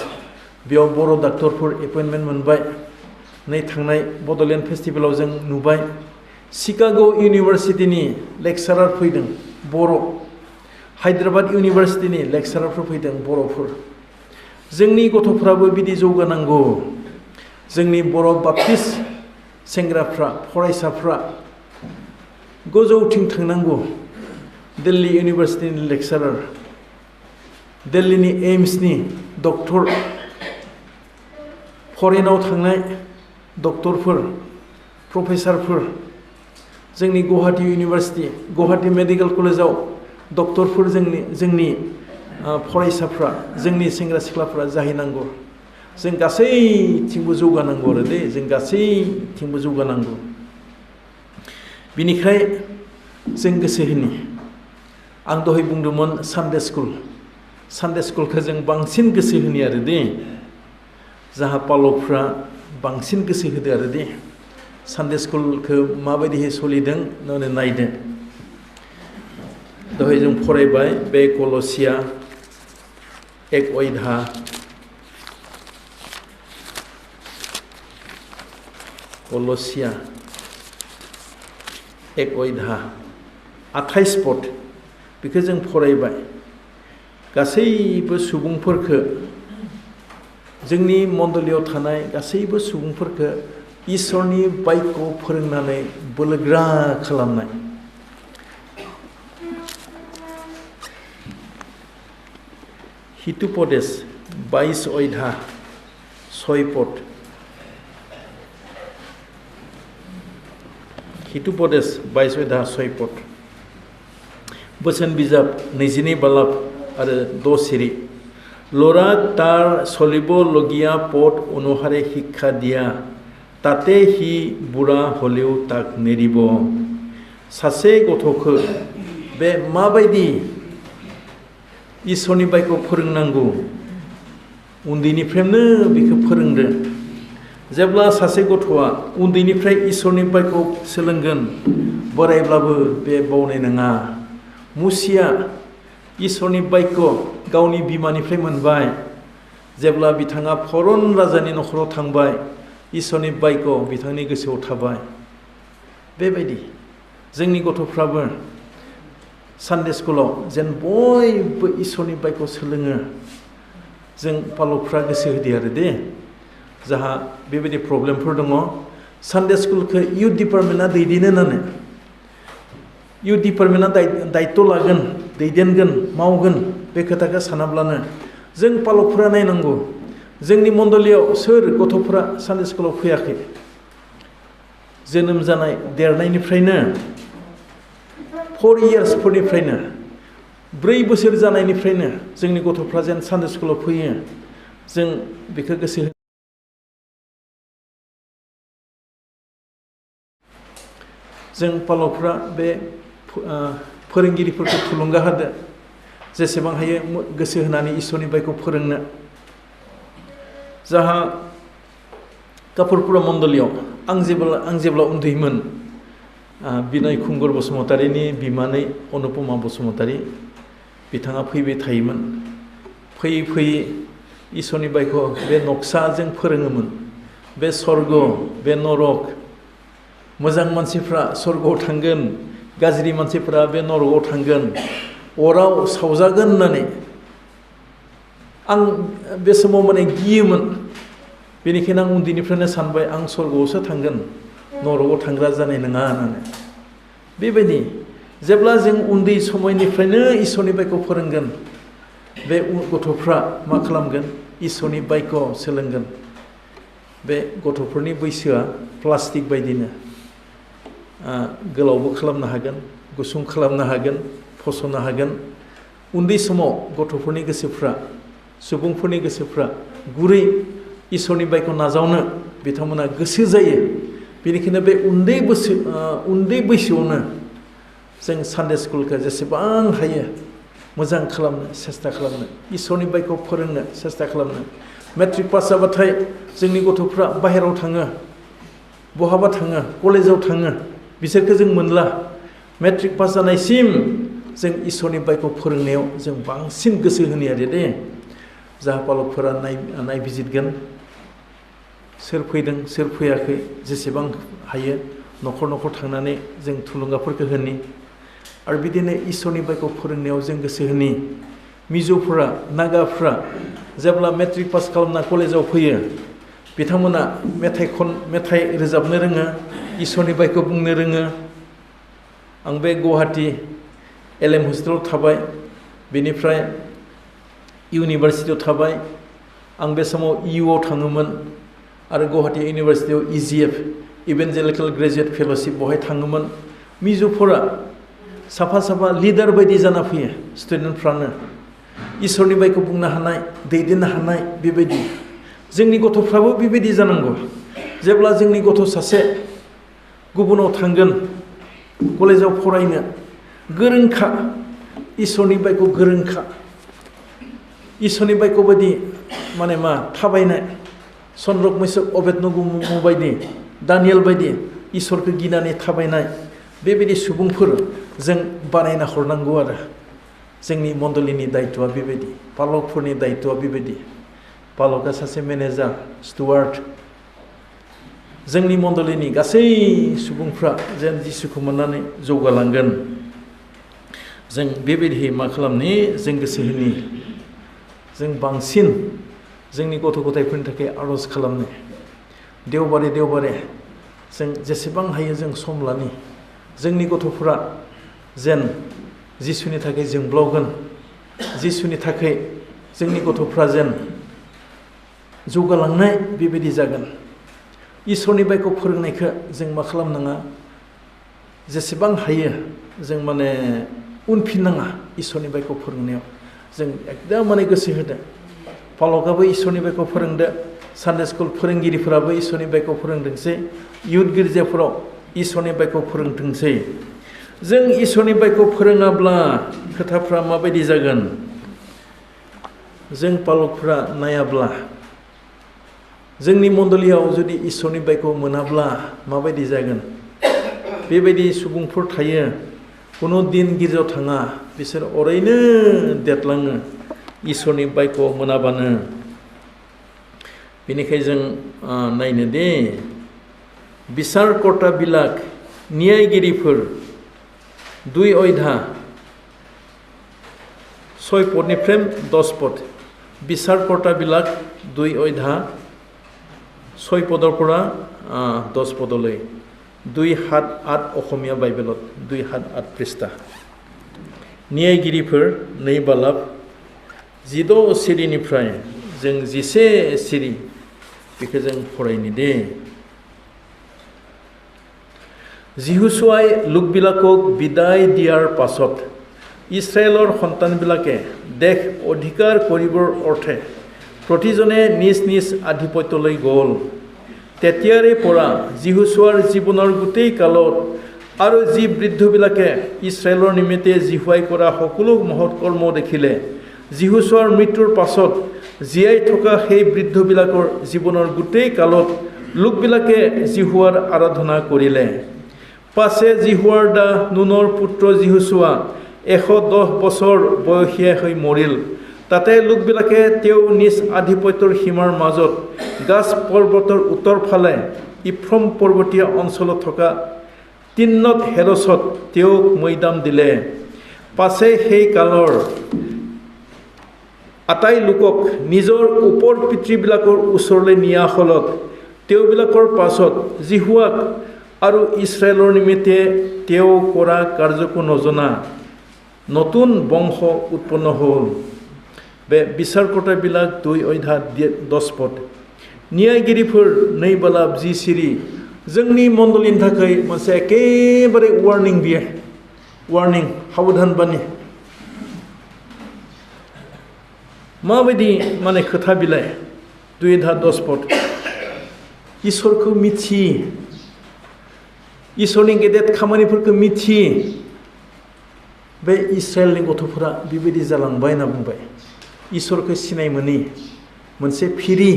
बेयाव बर' डाक्टरफोर एपइन्टमेन्ट मोनबाय नै थांनाय बड'लेण्ड फेस्टिभेलाव जों नुबाय शिकाग' इउनिभार्सिटिनि लेक्सारार फैदों बर' हायद्राबाद इउनिभार्सिटिनि लेक्सारारफोर फैदों बर'फोर जोंनि गथ'फ्राबो बिदि जौगानांगौ जोंनि बर' बाप्टिस्ट सेंग्राफ्रा फरायसाफ्रा गोजौथिं थांनांगौ दिल्ली इउनिभार्सिटिनि लेक्सारार दिल्लीनि एम्सनि डक्टर फरेनाव थांनाय डक्टरफोर प्रफेसारफोर जोंनि गुवाहाटी इउनिभार्सिटि गुवाहाटी मेडिकेल कलेजाव डक्टरफोर जोंनि फरायसाफ्रा जोंनि सेंग्रा सिख्लाफ्रा जाहैनांगौ जों गासैथिंबो जौगानांगौ आरो दे जों गासैथिंबो जौगानांगौ बिनिखाय जों गोसो होनि आं दहाय बुंदोंमोन सानडे स्कुलखौ जों बांसिन गोसो होनि आरो दे जाहा पालकफ्रा बांसिन गोसो होदो आरो दे सानडे स्कुलखौ माबायदिहै सोलिदों नायदो दहाय जों फरायबाय बे कलसिया एक अयधा कलसिया एक अयधा 28 पद बेखौ जों फरायबाय गासैबो सुबुंफोरखौ जोंनि मण्डलीयाव थानाय गासैबो सुबुंफोरखौ इसोरनि बायखौ फोरोंनानै बोलोग्रा खालामनाय हितुपदेश 22 अयधा 6 पद हितुपदेश 22 अयधा 6 पद बोसोन बिजाब 22 बालाब आरो 10 सिरि लरा तार चलिब লগীয়া পথ অনুসাৰে শিক্ষা দিয়া তাতে সি বুঢ়া হলেও তাক নেৰিব सासे गथ'खौ बे माबायदि इसोरनि बाइखौ फोरोंनांगौ उन्दैनिफ्रायनो बेखौ फोरोंदो जेब्ला सासे गथ'आ उन्दैनिफ्राय इसोरनि बाइखौ सोलोंगोन बोरायब्लाबो बे बावनाय नङा मुसिया इसोरनि बाइखौ गावनि बिमानिफ्राय मोनबाय जेब्ला बिथाङा फरन राजानि नखराव थांबाय इसोरनि बाइखौ बिथांनि गोसोआव थाबाय बेबायदि जोंनि गथ'फ्राबो सानडे स्कुलाव जेन बयबो इसोरनि बाइखौ सोलोङो जों पालकफ्रा गोसो होदो आरो दे जाहा बेबायदि प्रब्लेमफोर दङ सानडे स्कुलखौ इउथ डिपार्टमेन्टआ दैदेननानै इउथ डिपार्टमेन्टआ दायित्व लागोन दैदेनगोन मावगोन बे खोथाखौ सानाब्लानो जों पालकफ्रा नायनांगौ जोंनि मण्डलियाव सोर गथ'फ्रा सानडे स्कुलाव फैयाखै जोनोम जानाय देरनायनिफ्रायनो 4 इयार्सफोरनिफ्रायनो 4 बोसोर जानायनिफ्रायनो जोंनि गथ'फ्रा जेन सानडे स्कुलाव फैयो जों बेखौ गोसो जों पालकफ्रा बे फोरोंगिरिफोरखौ थुलुंगा होदो जेसेबां हायो गोसो होनानै इसोरनि बाइखौ फोरोंनो जाहा कापुरपुरा मण्डलियाव आं जेब्ला उन्दैमोन बिनय खुंगुर बसुमतारीनि बिमानै अनुपमा बसुमतारी बिथाङा फैबाय थायोमोन फैयै फैयै इसोरनि बाइखौ बे नक्साजों फोरोङोमोन बे स्वर्ग बे नरक मोजां मानसिफ्रा स्वर्गआव थांगोन गाज्रि मानसिफ्रा बे नरकआव थांगोन अराव सावजागोन होननानै आं बे समाव माने गियोमोन बेनिखायनो आं उन्दैनिफ्रायनो सानबाय आं स्वर्गआवसो थांगोन नरकआव थांग्रा जानाय नङा होननानै बेबायदि जेब्ला जों उन्दै समनिफ्रायनो इसोरनि बाइखौ फोरोंगोन बे गथ'फ्रा मा खालामगोन इसोरनि बाइखौ सोलोंगोन बे गथ'फोरनि बैसोआ प्लास्टिक बायदिनो गोलावबो खालामनो हागोन गुसुं खालामनो हागोन फसंनो हागोन उन्दै समाव गथ'फोरनि गोसोफ्रा सुबुंफोरनि गोसोफ्रा गुरै इसोरनि बाइखौ नाजावनो बिथांमोना गोसो जायो बेनिखायनो बे उन्दै बैसोआवनो जों सानडे स्कुलखौ जेसेबां हायो मोजां खालामनो सेस्था खालामनो इसोरनि बाइखौ फोरोंनो सेस्था खालामनो मेट्रिक पास जाबाथाय जोंनि गथ'फ्रा बाहेरायाव थाङो बहाबा थाङो कलेजाव थाङो बिसोरखौ जों मोनला मेट्रिक पास जानायसिम जों इसोरनि बाइखौ फोरोंनायाव जों बांसिन गोसो होनो आरो दे जाहा पालकफोरा नायबिजिरगोन सोर फैदों सोर फैयाखै जेसेबां हायो न'खर न'खर थांनानै जों थुलुंगाफोरखौ होनि आरो बिदिनो इसोरनि बाइखौ फोरोंनायाव जों गोसो होनि मिज'फ्रा नागाफ्रा जेब्ला मेट्रिक पास खालामना कलेजाव फैयो बिथांमोना मेथाइ रोजाबनो रोङो इसोरनि बाइखौ बुंनो रोङो आं बे गुवाहाटी LM हस्टेलाव थाबाय बेनिफ्राय इउनिभार्सिटियाव थाबाय आं बे समाव इउआव थाङोमोन आरो गुवाहाटी इउनिभार्सिटियाव EGF इभेन्जेलिकेल ग्रेजुवेट फेल'शिप बहाय थाङोमोन मिज'फोरा साफा साफा लिडार बायदि जाना फैयो स्टुडेन्टफ्रानो इसोरनि बाइखौ बुंनो हानाय दैदेननो हानाय बेबायदि जोंनि गथ'फ्राबो बेबायदि जानांगौ जेब्ला जोंनि गथ' सासे गुबुनाव थांगोन कलेजाव फरायनो गोरोंखा इसोरनि बाइखौ गोरोंखा इसोरनि बाइखौ बायदि माने मा थाबायनाय चन्द्रक मैसक अबेदनगुमु बायदि दानियेल बायदि इसोरखौ गिनानै थाबायनाय बेबायदि सुबुंफोर जों बानायना हरनांगौ आरो जोंनि मण्डलिनि दायित्वआ बेबायदि पालकफोरनि दायित्वआ बेबायदि पालकआ सासे मेनेजार स्टुवार्ड जोंनि मण्डलिनि गासै सुबुंफ्रा जेन जिसुखौ मोननानै जौगालांगोन जों बेबायदि मा खालामनि जों गोसो होनि जों बांसिन जोंनि गथ' गथायफोरनि थाखाय आर'ज खालामनो देवबारे जों जेसेबां हायो जों सम लानि जोंनि गथ'फोरा जेन जिसुनि थाखाय जोंब्लावगोन जिसुनि थाखाय जोंनि गथ'फ्रा जेन जौगालांनाय बेबायदि जागोन इसोरनि बाइखौ फोरोंनायखौ जों मा खालामनाङा जेसेबां हायो जों माने उनफिननाङा इसोरनि बाइखौ फोरोंनायाव जों एकदम माने गोसो होदो पालकआबो इसोरनि बाइखौ फोरोंदो सानडे स्कुल फोरोंगिरिफोराबो इसोरनि बाइखौ फोरोंदोंसै इउथ गिर्जाफोराव इसोरनि बाइखौ फोरोंथोंसै जों इसोरनि बाइखौ फोरोङाब्ला खोथाफ्रा माबायदि जागोन जों पालकफ्रा नायाब्ला जोंनि मण्डलियाव जुदि इसोरनि बायखौ मोनाब्ला माबायदि जागोन बेबायदि सुबुंफोर थायो कुनु दिन गिर्जायाव थाङा बिसोर ओरैनो देरलाङो इसोरनि बायखौ मोनाबानो बेनिखायनो जों नायनो दे बिसारकर्ता बिलाक न्यायगिरिफोर 2 अध्याय 6 पदनिफ्राय 10 पद बिसारकर्ता बिलाक 2 अध्याय 6 पदरफोरा 10 पदलै 2 हात 8 अखमिया बाइबेलत 2 हात 8 पृष्ठा न्यायगिरिफोर 2 बालाब 16 सिरिनिफ्राय जों 11 सिरि बेखौ जों फरायनो दे जिहुसुवाই লোকবিলাকক বিদায় দিয়াৰ পাছত ইছৰাইলৰ সন্তানবিলাকে দেশ অধিকাৰ কৰিবৰ অৰ্থে প্ৰতিজনে নিজ নিজ আধিপত্যলৈ গ'ল তেতিয়াৰে পৰা জিহুসুৱাৰ জীৱনৰ গোটেই কালত আৰু যি বৃদ্ধবিলাকে ইছৰাইলৰ নিমিত্তে জিহুৱাই কৰা সকলো মহৎ কৰ্ম দেখিলে জিহুসুৱাৰ মৃত্যুৰ পাছত জীয়াই থকা সেই বৃদ্ধবিলাকৰ জীৱনৰ গোটেই কালত লোকবিলাকে জিহুৱাৰ আৰাধনা কৰিলে পাছে জিহুৱাৰ দা নুনৰ পুত্ৰ জিহুসুৱা 110 বছৰ বয়সীয়া হৈ মৰিল তাতে লোকবিলাকে তেওঁ নিজ আধিপত্যৰ সীমাৰ মাজত গাছ পৰ্বতৰ উত্তৰ ফালে ইফ্ৰম পৰ্বতীয় অঞ্চলত থকা তিন্নত হেৰছত তেওঁক মৈদাম দিলে পাছে সেই কালৰ আটাই লোকক নিজৰ ওপৰ পিতৃবিলাকৰ ওচৰলৈ নিয়া হলত তেওঁবিলাকৰ পাছত জিহুৱাক আৰু ইছৰাইলৰ নিমিত্তে তেওঁ কৰা কাৰ্যকো নজনা নতুন বংশ উৎপন্ন হ'ল बे बिसारकर्ता बिलाक 2 अध्याय 10 पद न्यायगिरिफोर 2 बालाब 10 सिरि जोंनि मण्डलिनि थाखाय मोनसे एखेबारे वार्निं बियो वार्निं साबधान बानि माबायदि माने खोथा बिलाय 2 अध्याय 10 पद इसोरखौ मिथि इसोरनि गेदेर खामानिफोरखौ मिथि बे इस्राएलनि गथ'फोरा बेबायदि जालांबाय होनना बुंबाय इसोरखौ सिनाय मोनि मोनसे फिरि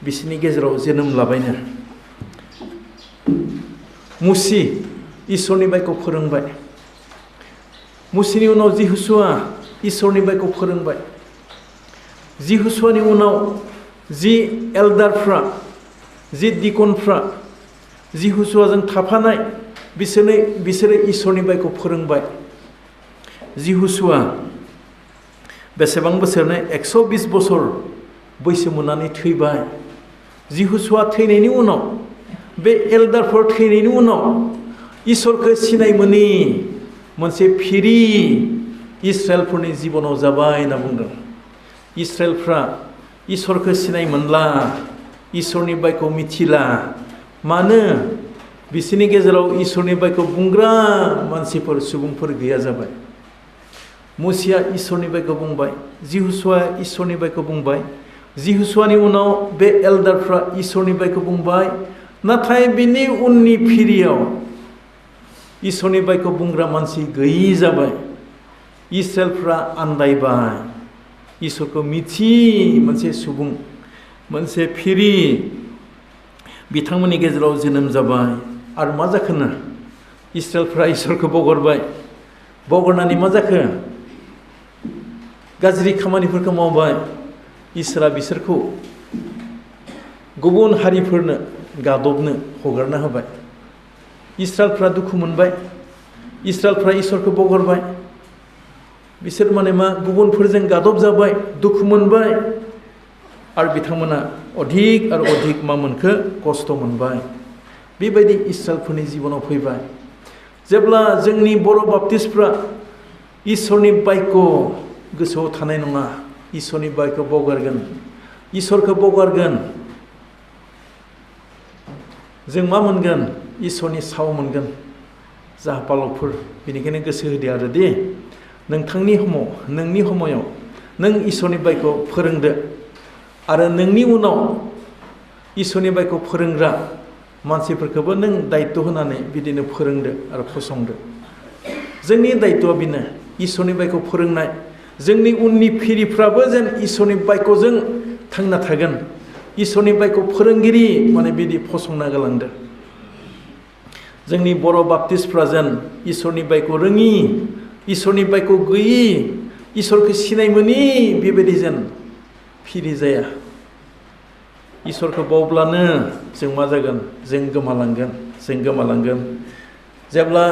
बिसोरनि गेजेराव जोनोम लाबायनो मुसि इसोरनि बायखौ फोरोंबाय मुसिनि उनाव जिहुसुवा इसोरनि बायखौ फोरोंबाय जिहुसुवानि उनाव जि एल्डारफ्रा जि डिकनफ्रा जिहुसुवाजों थाफानाय बिसोरो इसोरनि बायखौ फोरोंबाय जिहुसुवा बेसेबां बोसोरनो 120 बोसोर बैसो मोननानै थैबाय जिहुसुवा थैनायनि उनाव बे एल्डारफोर थैनायनि उनाव इसोरखौ सिनाय मोनि मोनसे फिरि इस्राएलफोरनि जिबनाव जाबाय होनना बुंदों इस्राएलफ्रा इसोरखौ सिनाय मोनला इसोरनि बायखौ मिथिला मानो बिसोरनि गेजेराव इसोरनि बायखौ बुंग्रा मानसिफोर सुबुंफोर गैया जाबाय मुसिया इसोरनि बायखौ बुंबाय जिहुसुवा इसोरनि बायखौ बुंबाय जिहुसुवानि उनाव बे एल्डारफ्रा इसोरनि बायखौ बुंबाय नाथाय बिनि उननि फिरियाव इसोरनि बायखौ बुंग्रा मानसि गैयि जाबाय इस्राएलफ्रा आन्दायबाय इसोरखौ मिथि मोनसे सुबुं मोनसे फिरि बिथांमोननि गेजेराव जोनोम जाबाय आरो मा जाखोनो इस्राएलफ्रा इसोरखौ बगरबाय बगरनानै मा जाखो गाज्रि खामानिफोरखौ मावबाय इसोरा बिसोरखौ गुबुन हारिफोरनो गादबनो हगारना होबाय इस्राएलफ्रा दुखु मोनबाय इस्राएलफ्रा इसोरखौ बगरबाय बिसोर माने मा गुबुनफोरजों गादब जाबाय दुखु मोनबाय आरो बिथांमोना अधिक आरो अधिक मा मोनखो खस्थ' मोनबाय बेबायदि इस्राएलफोरनि जिबनाव फैबाय जेब्ला जोंनि बर' बाप्तिस्टफ्रा इसोरनि बायखौ गोसोआव थानाय नङा इसोरनि बायखौ बावगारगोन इसोरखौ बावगारगोन जों मा मोनगोन इसोरनि साव मोनगोन जाहा पालकफोर बेनिखायनो गोसो होदो आरो दे नोंथांनि नोंनि समायाव नों इसोरनि बायखौ फोरोंदो आरो नोंनि उनाव इसोरनि बायखौ फोरोंग्रा मानसिफोरखौबो नों दायित्व होनानै बिदिनो फोरोंदो आरो फसंदो जोंनि दायित्वआ बेनो इसोरनि बायखौ फोरोंनाय जोंनि उननि फिरिफ्राबो जेन इसोरनि बायख'जों थांना थागोन इसोरनि बायख' फोरोंगिरि माने बिदि फसंना गालांदों जोंनि बर' बाप्तिस्टफ्रा जेन इसोरनि बायख' रोङि इसोरनि बायख' गैयि इसोरखौ सिनाय मोनि बेबायदि जेन फिरि जाया इसोरखौ बावब्लानो जों मा जागोन जों गोमालांगोन जेब्ला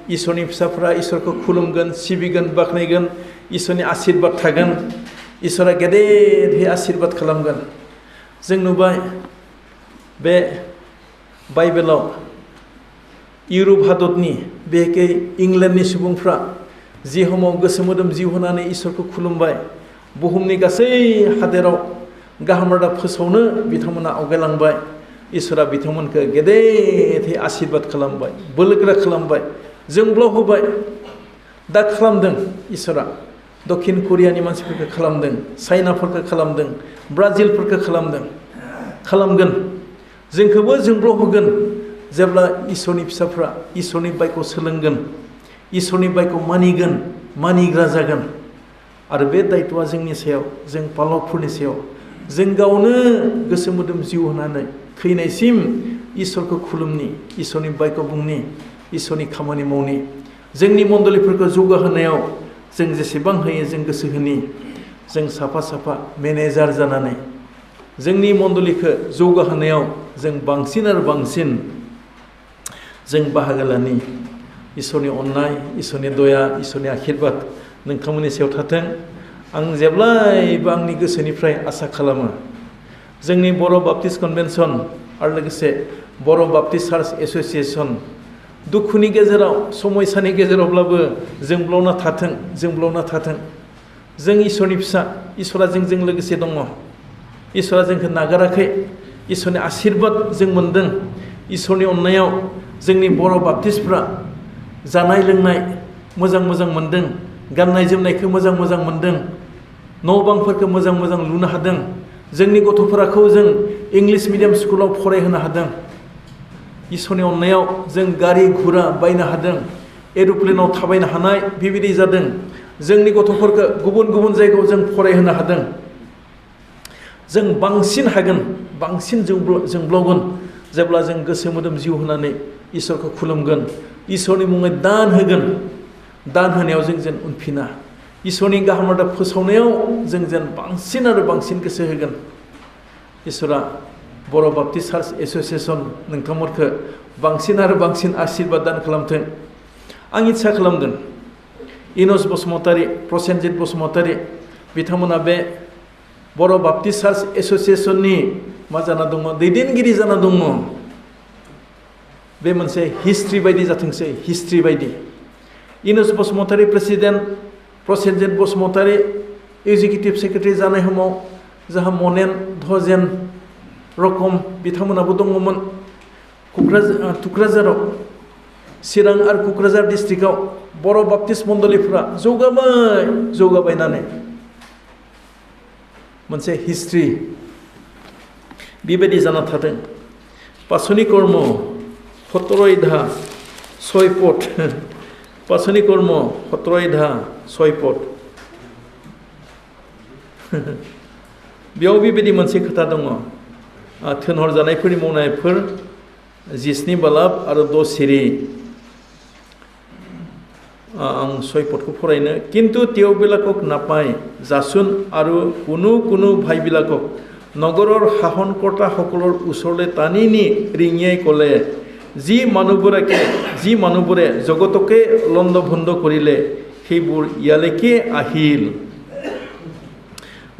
इसोरनि फिसाफ्रा इसोरखौ खुलुमगोन सिबिगोन बाख्नायगोन इसोरनि आशीर्बाद थागोन इसोरा गेदेरै आशीर्बाद खालामगोन जों नुबाय बे बाइबेलाव इउरप हादरनि बेखे इंलेन्डनि सुबुंफ्रा जि समाव गोसो मोदोम जिउ होनानै इसोरखौ खुलुमबाय बुहुमनि गासै हादोराव गाहाम रादाब फोसावनो बिथांमोना आवगायलांबाय इसोरा बिथांमोनखौ गेदेरै आशीर्बाद खालामबाय बोलोगोरा खालामबाय जोंब्लाव होबाय दा खालामदों इसोरा दक्षिण करियानि मानसिफोरखौ खालामदों चाइनाफोरखौ खालामदों ब्राजिलफोरखौ खालामगोन जोंखौबो जोंब्लाव होगोन जेब्ला इसोरनि फिसाफ्रा इसोरनि बायखौ सोलोंगोन इसोरनि बायखौ मानिग्रा जागोन आरो बे दायित्वआ जोंनि सायाव जों पालकफोरनि सायाव जों गावनो गोसो मोदोम जिउ होनानै थैनायसिम इसोरखौ खुलुमनि इसोरनि बायखौ बुंनि इसोरनि खामानि मावनि जोंनि मण्डलिफोरखौ जौगाहोनायाव जों जेसेबां होयो जों गोसो होनि जों साफा मेनेजार जानानै जोंनि मण्डलिखौ जौगाहोनायाव जों बांसिन आरो बांसिन जों बाहागो लानि इसोरनि अननाय इसोरनि दया इसोरनि आशीर्बाद नोंथांमोननि सायाव थाथों आं जेब्लायबो आंनि गोसोनिफ्राय आसा खालामो जोंनि बर' बाप्टिस्ट कनभेनसन आरो लोगोसे बर' बाप्टिस्ट चार्च एस'सिएशन दुखुनि गेजेराव समयसानि गेजेरावब्लाबो जोंब्लावना थाथों जों इसोरनि फिसा इसोरा जोंजों लोगोसे दङ इसोरा जोंखौ नागाराखै इसोरनि आशीर्बाद जों मोन्दों इसोरनि अननायाव जोंनि बर' बाप्टिस्टफ्रा जानाय लोंनाय मोजां मोन्दों गाननाय जोमनायखौ मोजां मोन्दों न' बांफोरखौ मोजां लुनो हादों जोंनि गथ'फोरखौ जों इंलिश मिडियाम स्कुलाव फरायहोनो हादों इसोरनि अननायाव जों गारि घुरा बायनो हादों एर'प्लेनाव थाबायनो हानाय बेबायदि जादों जोंनि गथ'फोरखौ गुबुन जायगायाव जों फरायहोनो हादों जों बांसिन हागोन बांसिन जोंब्लावगोन जेब्ला जों गोसो मोदोम जिउ होनानै इसोरखौ खुलुमगोन इसोरनि मुङै दान होगोन दान होनायाव जों जेन उनफिना इसोरनि गाहाम रादाब फोसावनायाव जों जेन बांसिन आरो बांसिन गोसो होगोन इसोरा बर' बाप्टिस्ट चार्च एस'सिएशन नोंथांमोनखौ बांसिन आरो बांसिन आशीर्बाद दान खालामथों आं इच्ছা खालामदों इनस बसुमतारी प्रसेनजित बसुमतारी बिथांमोना बे बर' बाप्टिस्ट चार्च एस'सिएशननि मा जाना दङ दैदेनगिरि जाना दङ बे मोनसे हिस्ट्रि बायदि जाथोंसै हिस्ट्रि बायदि इनस Basumatary president Prasenjit Basumatary executive secretary जानाय समाव जोंहा मनेन धजेन रकम बिथांमोनाबो दङमोन थुक्राझाराव चिरां आरो क'क्राझार डिस्ट्रिक्टआव बर' बाप्टिस्ट मण्डलिफ्रा जौगाबायनानै मोनसे हिस्ट्रि बेबायदि जाना थादों पासनि कर्म 17 धा 6 पट पासनि कर्म 17 धा 6 पट बेयाव बेबायदि मोनसे खोथा दङ थोनहरजानायफोरनि मावनायफोर 17 बालाब आरो 10 सिरि आं 6 पटखौ फरायनो किन्तु তেওঁবিলাকক नापाय जासुन आरो कुनु भाईবিলাকক नगৰৰ শাসনকৰ্তাসকলৰ ওচৰলৈ টানি নি ৰিঙিয়াই ক'লে যি মানুহবোৰে জগতকে লণ্ডভণ্ড কৰিলে সেইবোৰ ইয়ালৈকে আহিল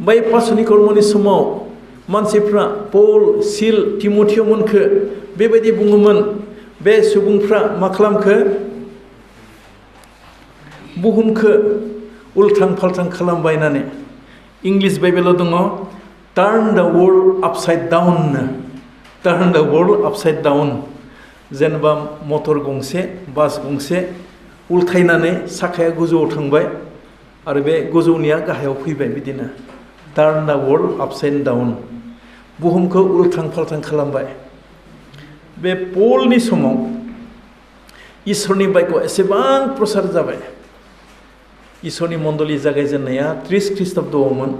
बै पासनि कर्मनि समाव मानसिफ्रा पल सिल तिमथियमोनखौ बेबायदि बुङोमोन बे सुबुंफ्रा मा खालामखो बुहुमखौ उल्थां फाल्थां खालामबायनानै इंलिश बाइबेलाव दङ turn the world upside down जेनेबा मटर गंसे बास गंसे उल्थायनानै साखाया गोजौआव थांबाय आरो बे गोजौनिया गाहायाव फैबाय बिदिनो turn the world upside down बुहुमखौ उल्थां फाल्थां खालामबाय बे पलनि समाव इसोरनि बायखौ एसेबां प्रसार जाबाय इसोरनि मण्डली जागायजेननाया 30 ख्रीष्टाब्दआवमोन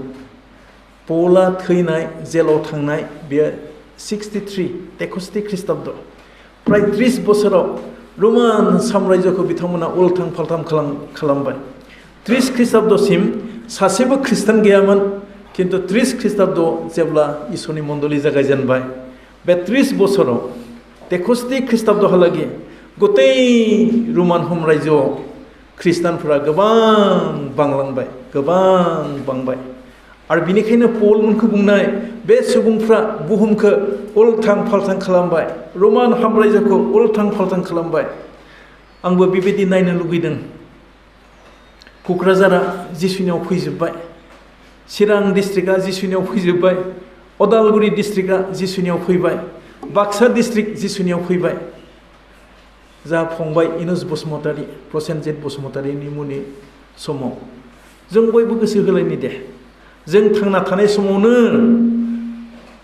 पौला थैनाय जेलाव थांनाय बेयो 63 63 ख्रीष्टाब्द प्राय 30 बोसोराव रमान साम्राज्यखौ बिथांमोना उल्थां फाल्थां खालामबाय 30 ख्रीष्टाब्दसिम सासेबो ख्रिस्टान गैयामोन किन्तु 30 ख्रीष्टाब्दआव जेब्ला इसोरनि मण्डली जागायजेनबाय बे 30 बोसोराव 63 ख्रीष्टाब्दहालागै गतै रमान साम्राज्यआव ख्रिस्टानफोरा गोबां बांबाय आरो बिनिखायनो पलमोनखौ बुंनाय बे सुबुंफ्रा बुहुमखौ उल्थां फाल्थां खालामबाय रमान साम्राज्यखौ उल्थां फाल्थां खालामबाय आंबो बेबायदि नायनो लुगैदों क'क्राझारा जिसुनियाव फैजोबबाय चिरां डिस्ट्रिक्टआ जिसुनियाव फैजोबबाय अदालगुरि डिस्ट्रिक्टआ जिसुनियाव फैबाय बाक्सा डिस्ट्रिक्ट जिसुनियाव फैबाय जा फंबाय इनुस बसुमतारी प्रसेनजित बसुमतारीनि मुंनि समाव जों बयबो गोसो होलायनि दे जों थांना थानाय समावनो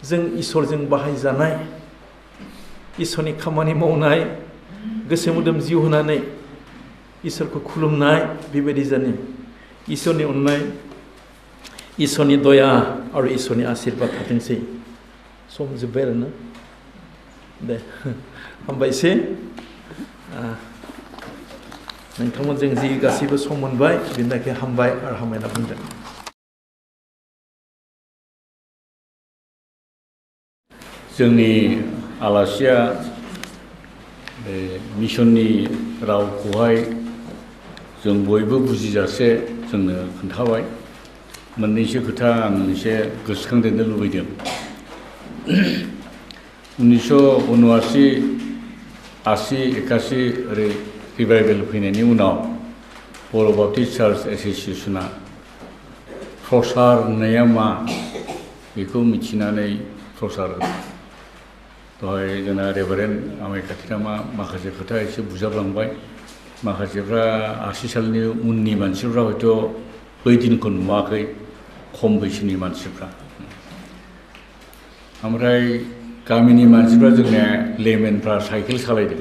जों इसोरजों बाहायजानाय इसोरनि खामानि मावनाय गोसो मोदोम जिउ होनानै इसोरखौ खुलुमनाय बेबायदि जानि इसोरनि अननाय इसोरनि दया आरो इसोरनि आशीर्बाद थाथोंसै सम जोब्बाय आरोना दे हामबायसै नोंथांमोनजों जि गासैबो सम मोनबाय बिनि थाखाय हामबाय आरो हामबायना बुंदों जोंनि आलासिया बे मिशननि रावखौहाय जों बयबो बुजिजासे जोंनो खोन्थाबाय मोननैसो खोथा आं एसे गोसोखांदेरनो लुबैदों 1979 80 81 ओरै रिभाइभेल फैनायनि उनाव बर' बाप्टिस्ट चार्च एस'सिएशना प्रसार होननाया मा बेखौ मिथिनानै प्रसार दहाय जोंना रेभारेन्ड आमाय खाथिरामा माखासे खोथा एसे बुजाबलांबाय माखासेफ्रा 80 सालनि उननि मानसिफ्रा हयथ' बै दिनखौ नुवाखै खम बैसोनि मानसिफ्रा ओमफ्राय गामिनि मानसिफ्रा जोंना लेमेनफ्रा साइकेल सालायदों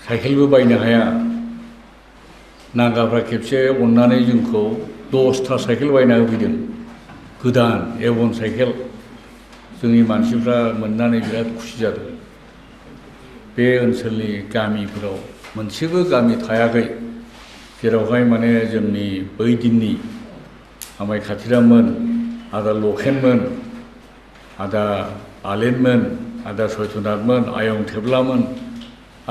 साइकेलबो बायनो हाया नागाफ्रा खेबसे अननानै जोंखौ 10था साइकेल बायना होफैदों गोदान एवन साइकेल जोंनि मानसिफ्रा मोननानै बिराद खुसि जादों बे ओनसोलनि गामिफोराव मोनसेबो गामि थायाखै जेरावहाय माने जोंनि बै दिननि आमाय खाथिराममोन आदा लखेनमोन आदा आलेनमोन आदा सयतनाथमोन आयं थेब्लामोन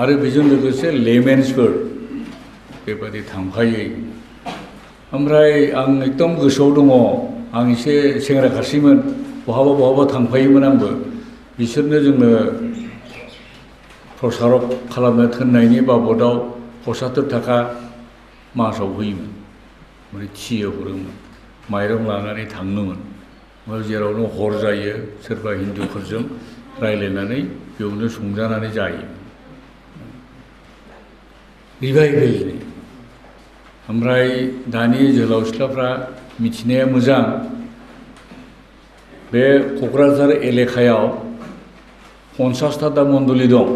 आरो बेजों लोगोसे लेमेन्सफोर बेबादि थांफायो ओमफ्राय आं एकदम गोसोआव दङ आं एसे सेंग्रा खासिमोन बहाबा थांफायोमोन आंबो बिसोरनो जोंनो प्रसारक खालामनो थिननायनि बाबदाव 75 थाखा मासाव होयोमोन ओमफ्राय थियो हरोमोन माइरं लानानै थाङोमोन ओमफ्राय जेरावनो हर जायो सोरबा हिन्दुफोरजों रायज्लायनानै बेयावनो संजानानै जायो रिभाइभेलनि ओमफ्राय दानि जोहोलाव सिख्लाफ्रा मिथिनाया मोजां बे क'क्राझार एलेकायाव 50टा दा मण्डली दं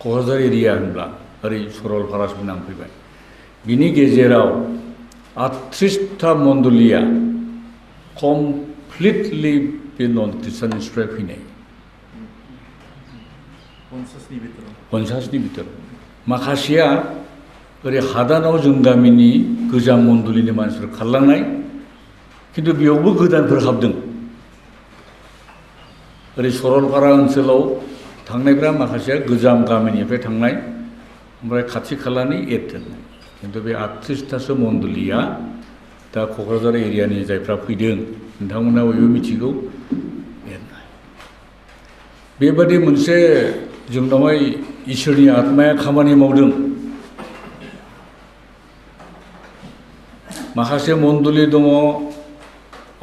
क'क्राझार एरिया होनब्ला ओरै सरलपारासिम नांफैबाय बिनि गेजेराव 38टा मण्डलीया कमप्लिटलि बे नन ख्रिस्टाननिफ्राय फैनाय 50नि बिथोराव माखासेया ओरै हादानाव जों गामिनि गोजाम मण्डलीनि मानसिफोर खारलांनाय किन्तु बेयावबो गोदानफोर हाबदों ओरै सरलपारा ओनसोलाव थांनायफ्रा माखासेया गोजाम गामिनिफ्राय थांनाय ओमफ्राय खाथि खालानि एरथोननाय किन्तु बे 38टासो मण्डलीया दा क'क्राझार एरियानि जायफ्रा फैदों नोंथांमोना बयबो मिथिगौ एरनाय बेबादि मोनसे जोंनावहाय इसोरनि आत्माया खामानि मावदों माखासे मण्डली दङ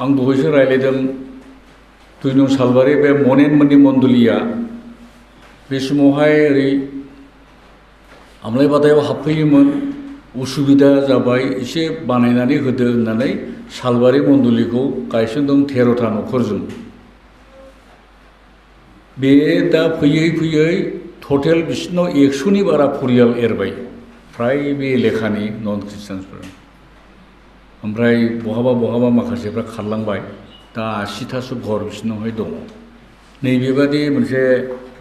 आं दहायसो रायलायदों 2 नं सालबारि बे मनेनमोननि मण्डलीया बे समावहाय ओरै आमलायबादायाव हाबफैयोमोन उसुबिदा जाबाय एसे बानायनानै होदो होननानै सालबारि मण्डलीखौ गायसनदों 13टा न'खरजों बे दा फैयै टटेल बिसिनाव 100नि बारा परियाल एरबाय फ्राय बे एलेखानि नन ख्रिस्टानफोर ओमफ्राय बहाबा माखासेफ्रा खारलांबाय दा 80थासो घर बिसिनावहाय दङ नैबेबादि मोनसे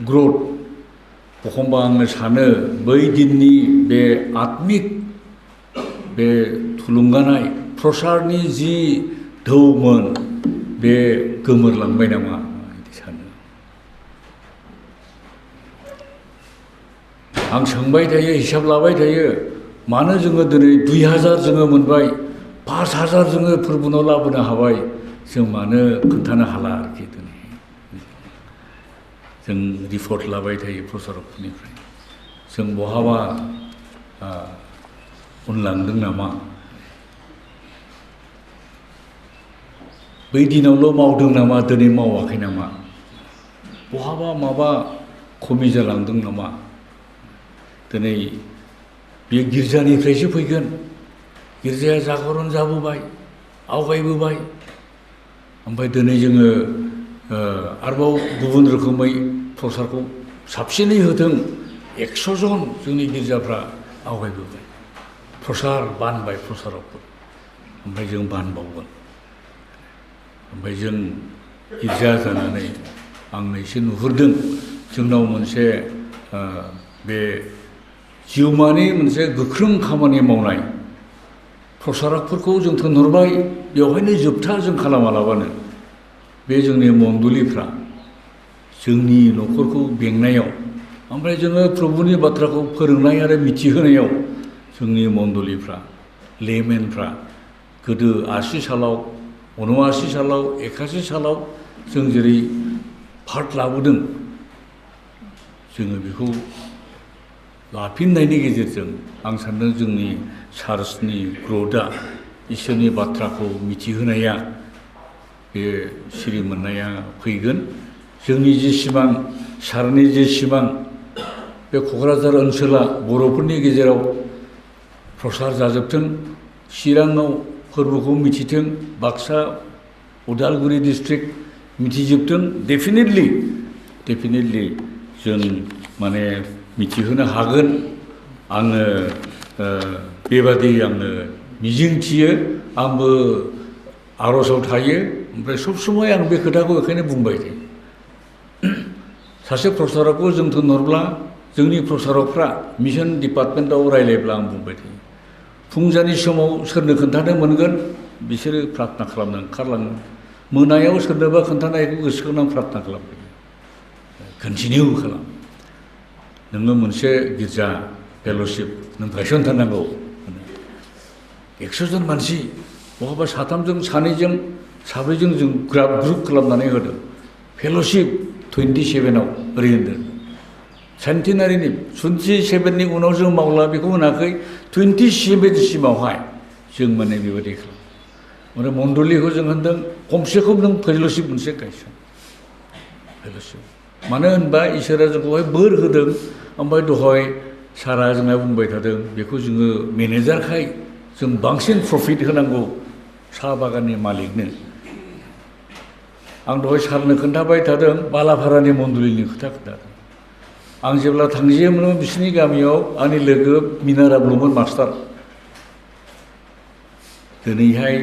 ग्रथ एखमबा आङो सानो बै दिननि बे आत्मिक बे थुलुंगानाय प्रसारनि जि ढौमोन बे गोमोरलांबाय नामा बिदि सानो आं सोंबाय थायो हिसाब लाबाय थायो मानो जोङो दिनै 2000 जोङो मोनबाय 5000 जोङो फोरबुनाव लाबोनो हाबाय जों मानो खोन्थानो हाला आरोखि दिनै जों रिपर्ट लाबाय थायो प्रसारकफोरनिफ्राय जों बहाबा उनलांदों नामा बै दिनावल' मावदों नामा दिनै मावाखै नामा बहाबा माबा खमि जालांदों नामा दिनै बे गिर्जानिफ्रायसो फैगोन गिर्जाया जागरण जाबोबाय आवगायबोबाय ओमफ्राय दिनै जोङो आरोबाव गुबुन रोखोमै प्रसारखौ साबसिनै होदों 100 जन जोंनि गिर्जाफ्रा आवगायबोबाय प्रसार बानबाय प्रसारकफोर ओमफ्राय जों बानबावगोन ओमफ्राय जों गिर्जा जानानै आं एसे नुहुरदों जोंनाव मोनसे बे जिउमानि मोनसे गोख्रों खामानि मावनाय प्रसारकफोरखौ जों थोनहरबाय बेवहायनो जोबथा जों खालामालाबानो बे जोंनि मण्डलिफ्रा जोंनि न'खरखौ बेंनायाव ओमफ्राय जोङो प्रभुनि बाथ्राखौ फोरोंनाय आरो मिथिहोनायाव जोंनि मण्डलिफ्रा लेमेनफ्रा गोदो 80 सालाव 79 सालाव 81 सालाव जों जेरै पार्ट लाबोदों जोङो बेखौ लाफिननायनि गेजेरजों आं सान्दों जोंनि चार्चनि ग्रथआ इसोरनि बाथ्राखौ मिथिहोनाया बे सिरि मोननाया फैगोन जोंनि जे सिमां सारनि जे सिमां बे क'क्राझार ओनसोला बर'फोरनि गेजेराव प्रसार जाजोबथों चिराङाव फोरबोखौ मिथिथों बाक्सा उदालगुरि डिस्ट्रिक्ट मिथिजोबथों डेफिनेटलि जों माने मिथिहोनो हागोन आङो बेबादि आङो मिजिंथियो आंबो आर'जआव थायो ओमफ्राय सब समय आं बे खोथाखौ बेखायनो बुंबाय थायो सासे प्रसारकखौ जों थोनहरब्ला जोंनि प्रसारकफ्रा मिशन डिपार्टमेन्टआव रायलायब्ला आं बुंबाय थायो फुंजानि समाव सोरनो खोन्थानो मोनगोन बिसोरो प्रार्थना खालामनो ओंखारलाङो मोनायाव सोरनोबा खोन्थानायखौ गोसोखांना प्रार्थना खालामबाय कन्टिनिउ खालाम नोङो मोनसे गिर्जा फेल'शिप नों गायसनथारनांगौ 100 जन मानसि बहाबा साथामजों सानैजों साब्रैजों जों ग्रुप खालामनानै होदों फेल'शिप 27आव ओरै होनदों सेन्टिनारिनि 27नि उनाव जों मावला बेखौ होनाखै 27 सिमावहाय जों माने बेबायदि खालाम ओमफ्राय मण्डलिखौ जों होनदों खमसे खम नों फेल'शिप मोनसे गायसन फेल'शिप मानो होनबा इसोरा जोंखौहाय बोर होदों ओमफ्राय दहाय सारा जोंहा बुंबाय थादों बेखौ जोङो मेनेजारखाय जों बांसिन प्रफिट होनांगौ साहा बागाननि मालिकनो आं दहाय सारनो खोन्थाबाय थादों बालाफारानि मण्डलिनि खोथा खोन्थादों आं जेब्ला थांजेयोमोन बिसोरनि गामियाव आंनि लोगो मिनाराब्लमोन मास्टार दिनैहाय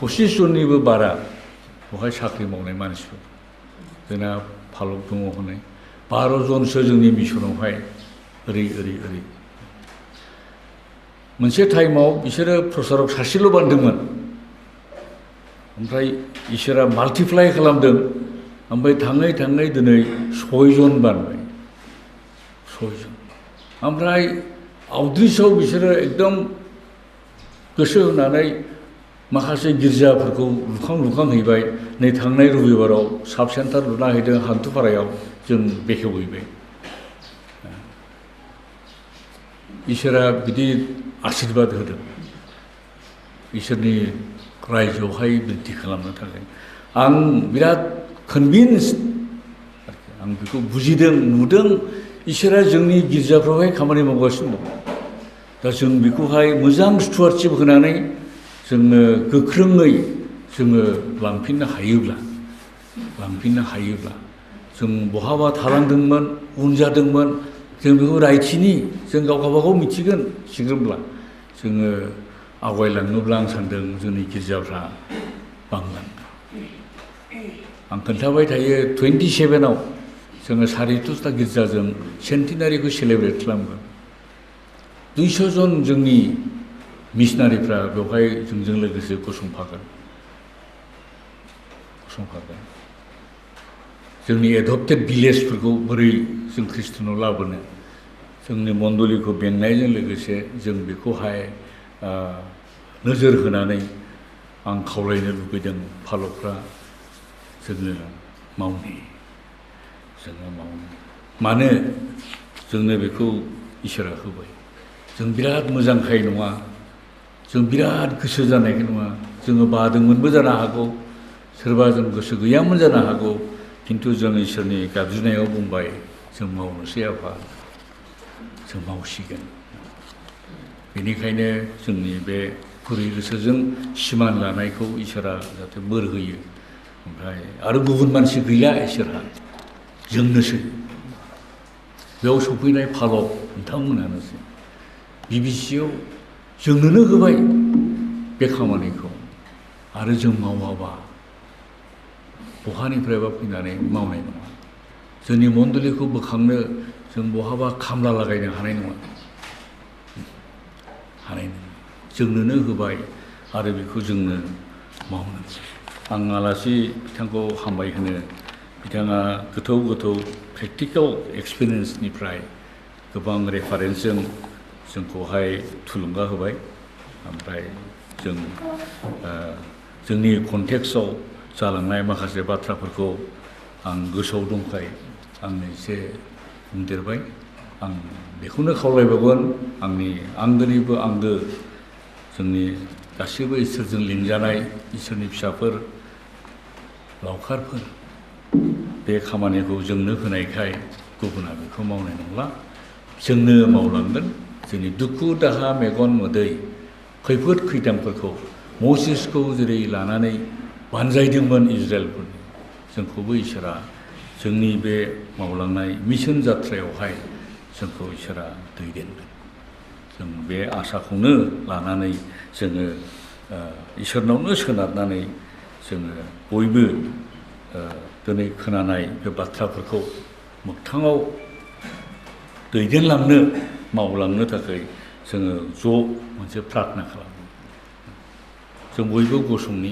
25 जननिबो बारा बेवहाय साख्रि मावनाय मानसिफोर जोंना फालक दङ हनै 12 जनसो जोंनि मिसनावहाय ओरै मोनसे टाइमाव बिसोरो प्रसारक सासेल' बानदोंमोन ओमफ्राय इसोरा माल्टिप्लाइ खालामदों ओमफ्राय थाङै दिनै 6 जन बानबाय 6 जन ओमफ्राय आउटरिचआव बिसोरो एकदम गोसो होनानै माखासे गिर्जाफोरखौ लुखां हैबाय नै थांनाय रबिबाराव साब सेन्टार लुना हैदों हान्थुपारायाव जों बेखेवहैबाय इसोरा बिदि आशीर्बाद होदों इसोरनि रायजोआवहाय बृद्धि खालामनो थाखाय आं बिराद कनभिन्स आं बेखौ बुजिदों नुदों इसोरा जोंनि गिर्जाफ्रावहाय खामानि मावगासिनो दं दा जों बेखौहाय मोजां स्टुवार्डशिप होनानै जोङो गोख्रोङै जोङो लांफिननो हायोब्ला जों बहाबा थालांदोंमोन उन जादोंमोन जों बेखौ रायथिनि जों गावबागाव मिथिगोन सिग्रोमब्ला जोङो आवगायलाङोब्ला आं सान्दों जोंनि गिर्जाफ्रा बांलांगोन। आं खोन्थाबाय थायो 27आव जोङो 150टा गिर्जाजों सेन्टिनारिखौ सेलेब्रेट खालामगोन। 200 जन जोंनि मिशनारिफ्रा बेवहाय जोंजों लोगोसे गसंफागोन। जोंनि एडप्टेड भिलेजफोरखौ बोरै जों ख्रिस्टानाव लाबोनो जोंनि मण्डलिखौ बेंनायजों लोगोसे जों बेखौहाय नोजोर होनानै आं खावलायनो लुबैदों फालकफ्रा जोङो मावनो मानो जोंनो बेखौ इसोरा होबाय। जों बिराद मोजांखाय नङा, जों बिराद गोसो जानायखाय नङा, जोङो बादोंमोनबो जानो हागौ, सोरबा जों गोसो गैयामोन जानो हागौ, खिन्थु जों इसोरनि गाबज्रिनायाव बुंबाय जों मावनोसै आफा, जों मावसिगोन। बेनिखायनो जोंनि बे गुरै गोसोजों सिमान लानायखौ इसोरा जाहाथे बोर होयो। ओमफ्राय आरो गुबुन मानसि गैला इसोरहा, जोंनोसै बेयाव सफैनाय फालक नोंथांमोनानोसै। बिबिसियाव जोंनोनो होबाय बे खामानिखौ, आरो जों मावाबा बहानिफ्रायबा फैनानै मावनाय नङा। जोंनि मण्डलिखौ बोखांनो जों बहाबा खामला लागायनो हानाय नङा। जोंनोनो होबाय आरो बेखौ जोंनो मावनांगौ। आं आलासि बिथांखौ हामबाय होनो, बिथाङा गोथौ गोथौ प्रेक्टिकेल एक्सपिरियेन्सनिफ्राय गोबां रेफारेन्सजों जोंखौहाय थुलुंगा होबाय। ओमफ्राय जों जोंनि कन्टेक्सआव जालांनाय माखासे बाथ्राफोरखौ आं गोसोआव दंखाय आंनो एसे बुंदेरबाय। आं बेखौनो खावलायबावगोन, आंनि आंगोनिबो आंगो जोंनि गासैबो इसोरजों लिंजानाय इसोरनि फिसाफोर, लावखारफोर, बे खामानिखौ जोंनो होनायखाय गुबुना बेखौ मावनाय नंला, जोंनो मावलांगोन। जोंनि दुखु दाहा मेगन मोदै खैफोद खैदांफोरखौ मसेसखौ जेरै लानानै बानजायदोंमोन इजराइलफोरनि, जोंखौबो इसोरा जोंनि बे मावलांनाय मिशन जात्रायावहाय जोंखौ इसोरा दैदेनगोन। जों बे आसाखौनो लानानै जोङो इसोरनावनो सोनारनानै जोङो बयबो दिनै खोनानाय बे बाथ्राफोरखौ मोगथाङाव दैदेनलांनो मावलांनो थाखाय जोङो ज' मोनसे प्रार्थना खालामो। जों बयबो गसंनि।